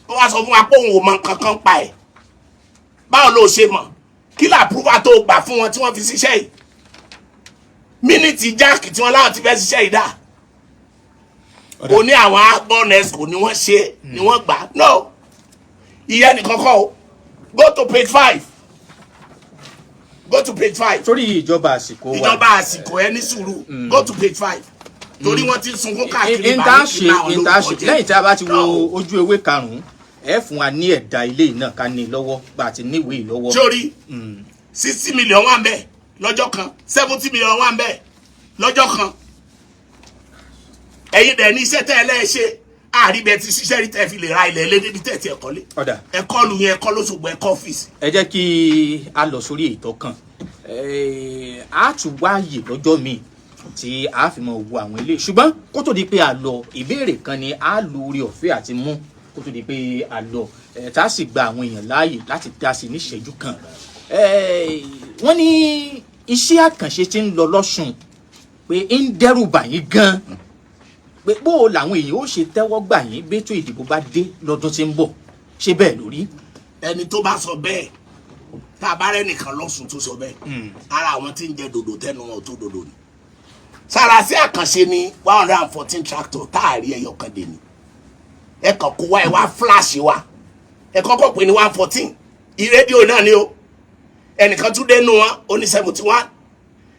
ó wá sọ fún wa pé òun ò mọ nǹkan kan pa ẹ̀. Báwo ló ṣe mọ̀? Kí là approval tó gbà fún wọn tí wọ́n fi ṣiṣẹ́ yìí? Minute JAC tí wọ́n láwọn ti fẹ́ ṣiṣẹ́ yìí dà? O ní àwọn agbọ́nẹ̀sco ni wọ́n ṣe ni wọ́n gbà. No, ìyẹn nìkan kọ́ o. Go to page 5, go to page 5. Torí ìjọba àsìkò wa. Ìjọba àsìkò, ẹ ní sùúrù. Go to page 5, torí wọ́n ti ń sunkún káàkiri. Ìta ṣe báyìí ìta ṣe lẹ́yìn tí a bá ti wo ojú ewé karùn-ún, ẹ fún wa ní ẹ̀dà ilé yìí náà ká ní lọ́wọ́ gba àti níwèé lọ́wọ́. Sórí 60 million wà ń bẹ̀ lọ́jọ́ kan, 70 million wà ń bẹ̀ lọ́jọ́ kan. Ẹ̀yin dẹ̀ ní iṣẹ́ tẹ́ ẹ lẹ́ẹ̀ṣẹ̀ àríbẹ̀ ti ṣiṣẹ́ rí tẹ́ fi lè ra ilẹ̀ ilé débi tẹ́ ti ẹ̀kọ́ lé. Ọ̀dà. Ẹ̀kọ́ lu yẹn, ẹ̀kọ́ lóṣogbo, ẹ̀kọ́ ọ́fíìsì. Ẹ jẹ́ kí a lọ sórí ètò kan. A tún wáyè lọ́jọ́ míì tí a fi mọ wo àwọn ilé, ṣùgbọ́n kó tó di pé a lọ, ìbéèrè kan ni a lo orí ọ̀fẹ́ àti mú kó tó di pé a lọ, tá a sì gba àwọn èèyàn láàyè láti dá sí ní ìṣẹ́jú kan. Wọ́n ní iṣẹ́ àkànṣe tí ń lọ lọ́sùn pé ń dẹ́rù bà yín gan, pé bó o làwọn èèyàn ó ṣe tẹ́wọ́ gbà yín bẹ́tò ìdìbò bá dé lọ́dún tí ń bọ̀. Ṣé bẹ́ẹ̀ lórí? Ẹni tó bá sọ bẹ́ẹ̀, tá a bá rẹ́ nìkan lọ́sùn tó sọ bẹ́ẹ̀, ara àwọn tí ń jẹ dòdò tẹnu wọn ò tó dòdò ni. Sàràsí àkànṣe ni 114 tractor tá a rí ẹyọ kan dè ní. Ẹ kàn kó wa, ẹ wá flash wa, ẹ kọ́kọ́ pè ní 114, ìrédíò náà ni o. Ẹnìkan tún dé nu wọn, ó ní 71.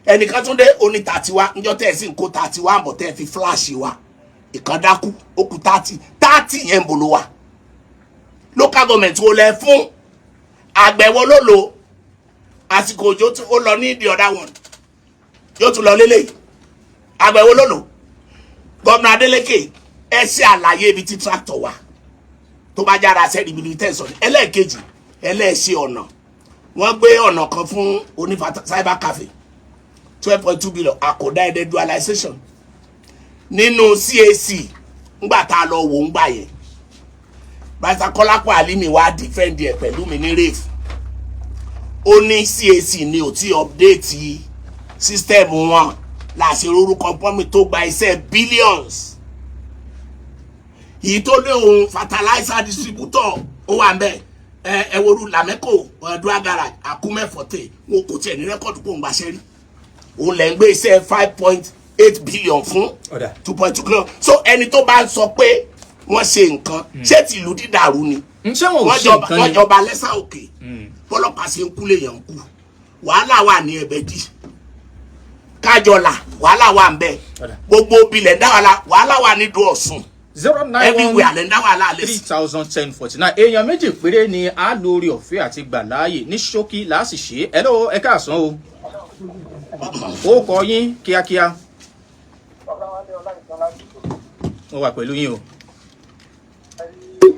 Ẹnìkan tún dé, ó ní 31. Níjọ́ tẹ́ ẹ sì ń kó 31 bọ̀, tẹ́ ẹ fi flash wa, ìkan dákú, ó kù 30. 30 yẹn ń bolo wa. Local government wo lẹ fún? Àgbẹ̀wò ló lò? Àsìkò òjò tí ó lọ ní the other one yóò tún lọ lélẹ̀. Àgbẹ̀wò ló lò? Gómìnà Adeleke, ẹ ṣe àlàyé ibi tí tractor wà tó bá jára sẹ́ẹ̀dì ibi tẹ̀sán. Ẹlẹ́ẹ̀kejì, ẹlẹ́ẹ̀ṣẹ̀ ọ̀nà, wọ́n gbé ọ̀nà kan fún onífà cyber cafe, 12.2 billion, àkódá ẹ̀dẹ̀ dualization nínú CAC. Ńgbà tá a lọ wò ń gbà yẹn, Barrister Kọ́lápọ̀ Àlímì wá defend ẹ̀ pẹ̀lú mi ní rave. Ó ní CAC ní ò tí update system wọn láṣẹ orúkọ pọ́nmi tó gba iṣẹ́ billions. Èyí tó lé òun fertilizer distributor, ó wà ń bẹ̀. Ẹ woru Lamẹ́kò ọdún garage àkúmẹ́fọ̀tẹ̀, wọn kò tiẹ̀ ní record kó ń gbaṣẹ́ rí. Òun lẹ̀ ń gbé iṣẹ́ 5.8 billion fún. Ọ̀dà. 2.2 billion. So ẹni tó bá ń sọ pé wọ́n ṣe nǹkan, ṣé tìlú dídàrú ni? Ṣé wọn ò Wọ́n ṣe jọba nǹkan wọ́n ni? jọba lẹ́sà òkè, bọ́lọ́pàá ṣe ń kú lèèyàn ń kú. Wàhálà wà ní Ẹ̀bẹ̀dì Kájọlà, wàhálà wà ń bẹ. Ọ̀dà. Gbogbo bilẹ̀ ń dá wàhálà, wàhálà wà ní Ìdó Ọ̀ṣun. 09 Everywhere 1 lẹ́ ń dá wàhálà lẹ̀ three sí. thousand ten forty nine. Èèyàn méjì péré ni a lórí ọ̀fẹ́ àti gbà láàyè ní ṣókí láàsì ṣe. Ẹ lọ́wọ́, ẹ káàsán o. Ó kọ yín kíákíá. Mo wà pẹ̀lú yín o.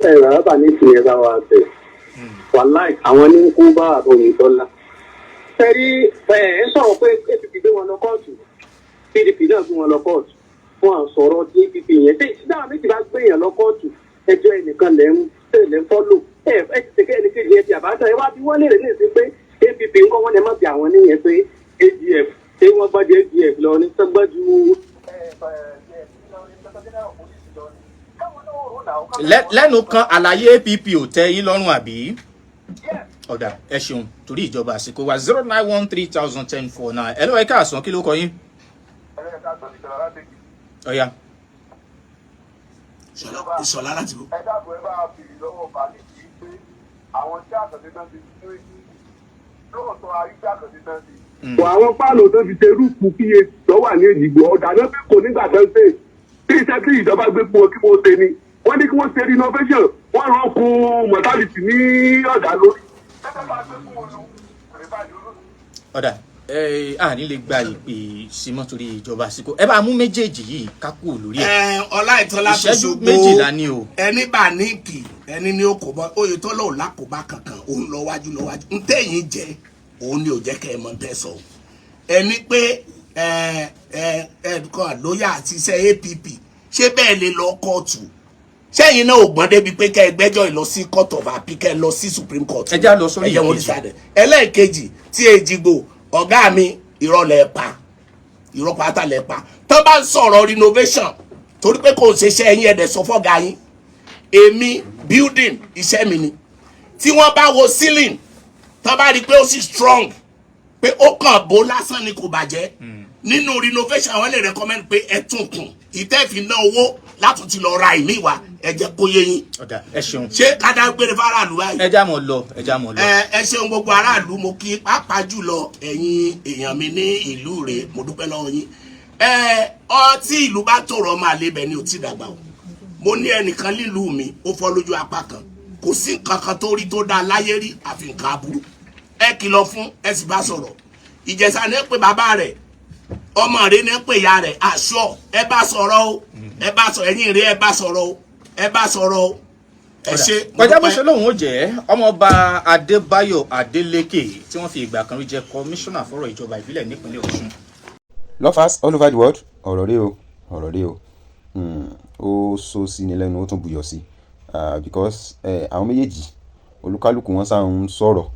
Ẹ rárá ní ìsìn bá wa bẹ̀ wàláì, àwọn ní kó bá Oyètọ́lá. Ẹ rí ẹ ẹ sọ̀rọ̀ pé APP gbé wọn lọ kóòtù, PDP náà gbé wọn lọ kóòtù fún àsọ̀rọ̀ tí APP yẹn tí dáhùn méjì bá gbé yẹn lọ kóòtù, ẹjọ́ ẹnìkan lẹ́ ń tẹ̀lé ń follow. Ẹ ẹ ti tẹ̀kẹ́ ẹnì kejì ẹ ti àbájá ẹ wá bí wọ́n lè rè ní ìsín pé APP ńkọ́, wọ́n lè má bí àwọn níyẹn pé AGF ṣé wọ́n gbọ́dọ̀ AGF lọ ní sọ́gbọ́jú. Lẹ́nu kan, àlàyé APP ò tẹ́ yín lọ́rùn àbí? Ọ̀dà, ẹ ṣeun. Torí ìjọba àsìkò wa, 091 3000 1049. Ẹ lọ́wọ́, ẹ káàsán. Kí ló kọ yín? Ọ̀ya. Ìṣọ̀lá láti bọ̀. Ẹ dáàbò, ẹ bá bèrè lọ́wọ́ balẹ̀ kì í pé àwọn tí àkànṣe náà ti ṣe lóòótọ́ arígbé àkànṣe náà ti. Bọ̀ àwọn páànù tó fi ṣe roof pa tó wà ní Èjìgbò, ọ̀dà náà pé kò nígbà tó ń ṣe tí iṣẹ́ tí ìjọba gbé fún wọn kí wọ́n ṣe ni wọ́n ní kí wọ́n ṣe renovation, wọ́n rán kun mortality ní ọ̀dà lórí. Tẹ́tẹ́ bá gbé fún olú kò ní bàjẹ́ olú. Ọ̀dà, ẹ à ní lè gba ìpè símọ́ torí ìjọba àsìkò. Ẹ bá mú méjèèjì yìí ká kúrò lórí ẹ̀. Ẹ ọlá ìtọ́lá tó Ìṣẹ́jú ṣogbo 12 ni o. Ẹni bá níǹkì, ẹni ní ó kò bọ́. Oyètọ́lá ò lákòbá kankan, òun lọ wájú lọ wájú. Ntẹ̀yìn jẹ́ òun ni ò jẹ́ kẹ́ ẹ mọ̀ ntẹ́ sọ ẹni pé ẹ ẹ ẹ kọ́ lóyà àti iṣẹ́ APP. Ṣé bẹ́ẹ̀ lè lọ kóòtù? Sẹ́yìn náà ò gbọ́n débi pé kẹ́ ẹ gbẹ́jọ́ ìlọ sí court of appeal, kẹ́ ẹ lọ sí Supreme Court? Ẹ já lọ sórí Ẹ jẹ́ wọn ìkejì. decide. Ẹlẹ́ẹ̀kejì tí Èjìgbò, ọ̀gá mi, irọ́ lẹ pa, irọ́ pátá lẹ pa. Tó bá ń sọ̀rọ̀ renovation, torí pé kò ń ṣe iṣẹ́ yín, ẹ̀dẹ̀ sọ fọ́gà yín. Èmi, building iṣẹ́ mi ni. Tí wọ́n bá wo ceiling Tán bá rí i pé ó sì strong, pé ó kàn bó lásán ni, kò bàjẹ́, nínú renovation, wọ́n lè recommend pé ẹ tún kùn. Ìtẹ́ fi ná owó látún ti lọ ra ìmí wa, ẹ jẹ́ kó yé yín. Ó dáa, ẹ ṣeun. Ṣé ká dágbére fáráàlú báyìí? Ẹ já mọ́ lọ, ẹ já mọ́ lọ. Ẹ ṣeun, gbogbo aráàlú, mo kí, pàápàá jùlọ ẹ̀yin èèyàn mi ní ìlú rẹ̀, mo dúpẹ́ lọ́wọ́ yín. Ẹ ọtí ìlú bá tòrò, ọmọ àlebẹ̀ ni ò tí dàgbà o. Mo ní ẹnìkan nílùú mi, ó fọ́ lójú apá kan, kò sí nǹkan kan tó rí tó dáa láyé rí àfi nǹkan aburú. Ẹ kìlọ̀ fún, ẹ sì bá sọ̀rọ̀. Ìjẹ̀ṣà ní pé bàbá rẹ̀, ọmọ rẹ̀ ní pé ìyá rẹ̀ àṣọ. Ẹ bá sọ̀rọ̀ o, ẹ bá sọ, ẹ̀yin rẹ̀, ẹ bá sọ̀rọ̀ o, ẹ bá sọ̀rọ̀ o. Ẹ ṣe, mo Kọjá bó dúpẹ́. ṣe lóun ó jẹ́. Ọmọọba Adébáyọ̀ Adélékè, tí wọ́n fi ìgbà kan rí jẹ́ kọmíṣánná fọ́rọ̀ ìjọba ìbílẹ̀ nípínlẹ̀ Ọ̀ṣun. Lovers all over the world, ọ̀rọ̀ rèé o, ọ̀rọ̀ rèé o. Ó sọ sí ni lẹ́nu, ó tún buyọ̀ sí, because àwọn méjèèjì, olúkálùkù wọn sáà ń sọ̀rọ̀.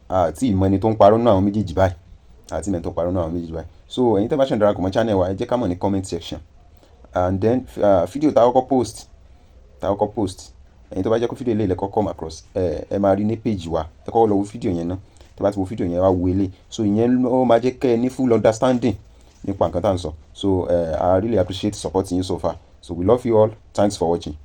Àti ìmọ̀ ẹni tó ń parọ́ nínú àwọn méjèèjì báyìí, àti ìmọ̀ ẹni tó ń parọ́ nínú àwọn méjèèjì báyìí. So ẹ̀yin tẹ́ bá ṣe ń darapọ̀ mọ́ channel wa, ẹ jẹ́ ká mọ̀ ní comment section. And then fídíò tá a kọ́kọ́ post, tá a kọ́kọ́ post, ẹ̀yin tó bá jẹ́ kó fídíò eléyìí lẹ kọ́kọ́ come across, ẹ máa rí ní page wa. Ẹ kọ́kọ́ lọ wo fídíò yẹn náà. Tẹ́ bá ti wo fídíò yẹn, wá wo eléyìí. So ìyẹn ó máa jẹ́ kẹ́ ẹ ní full understanding nípa nǹkan tá à ń sọ. So I really appreciate support yín so far. So we love you all. Thanks for watching.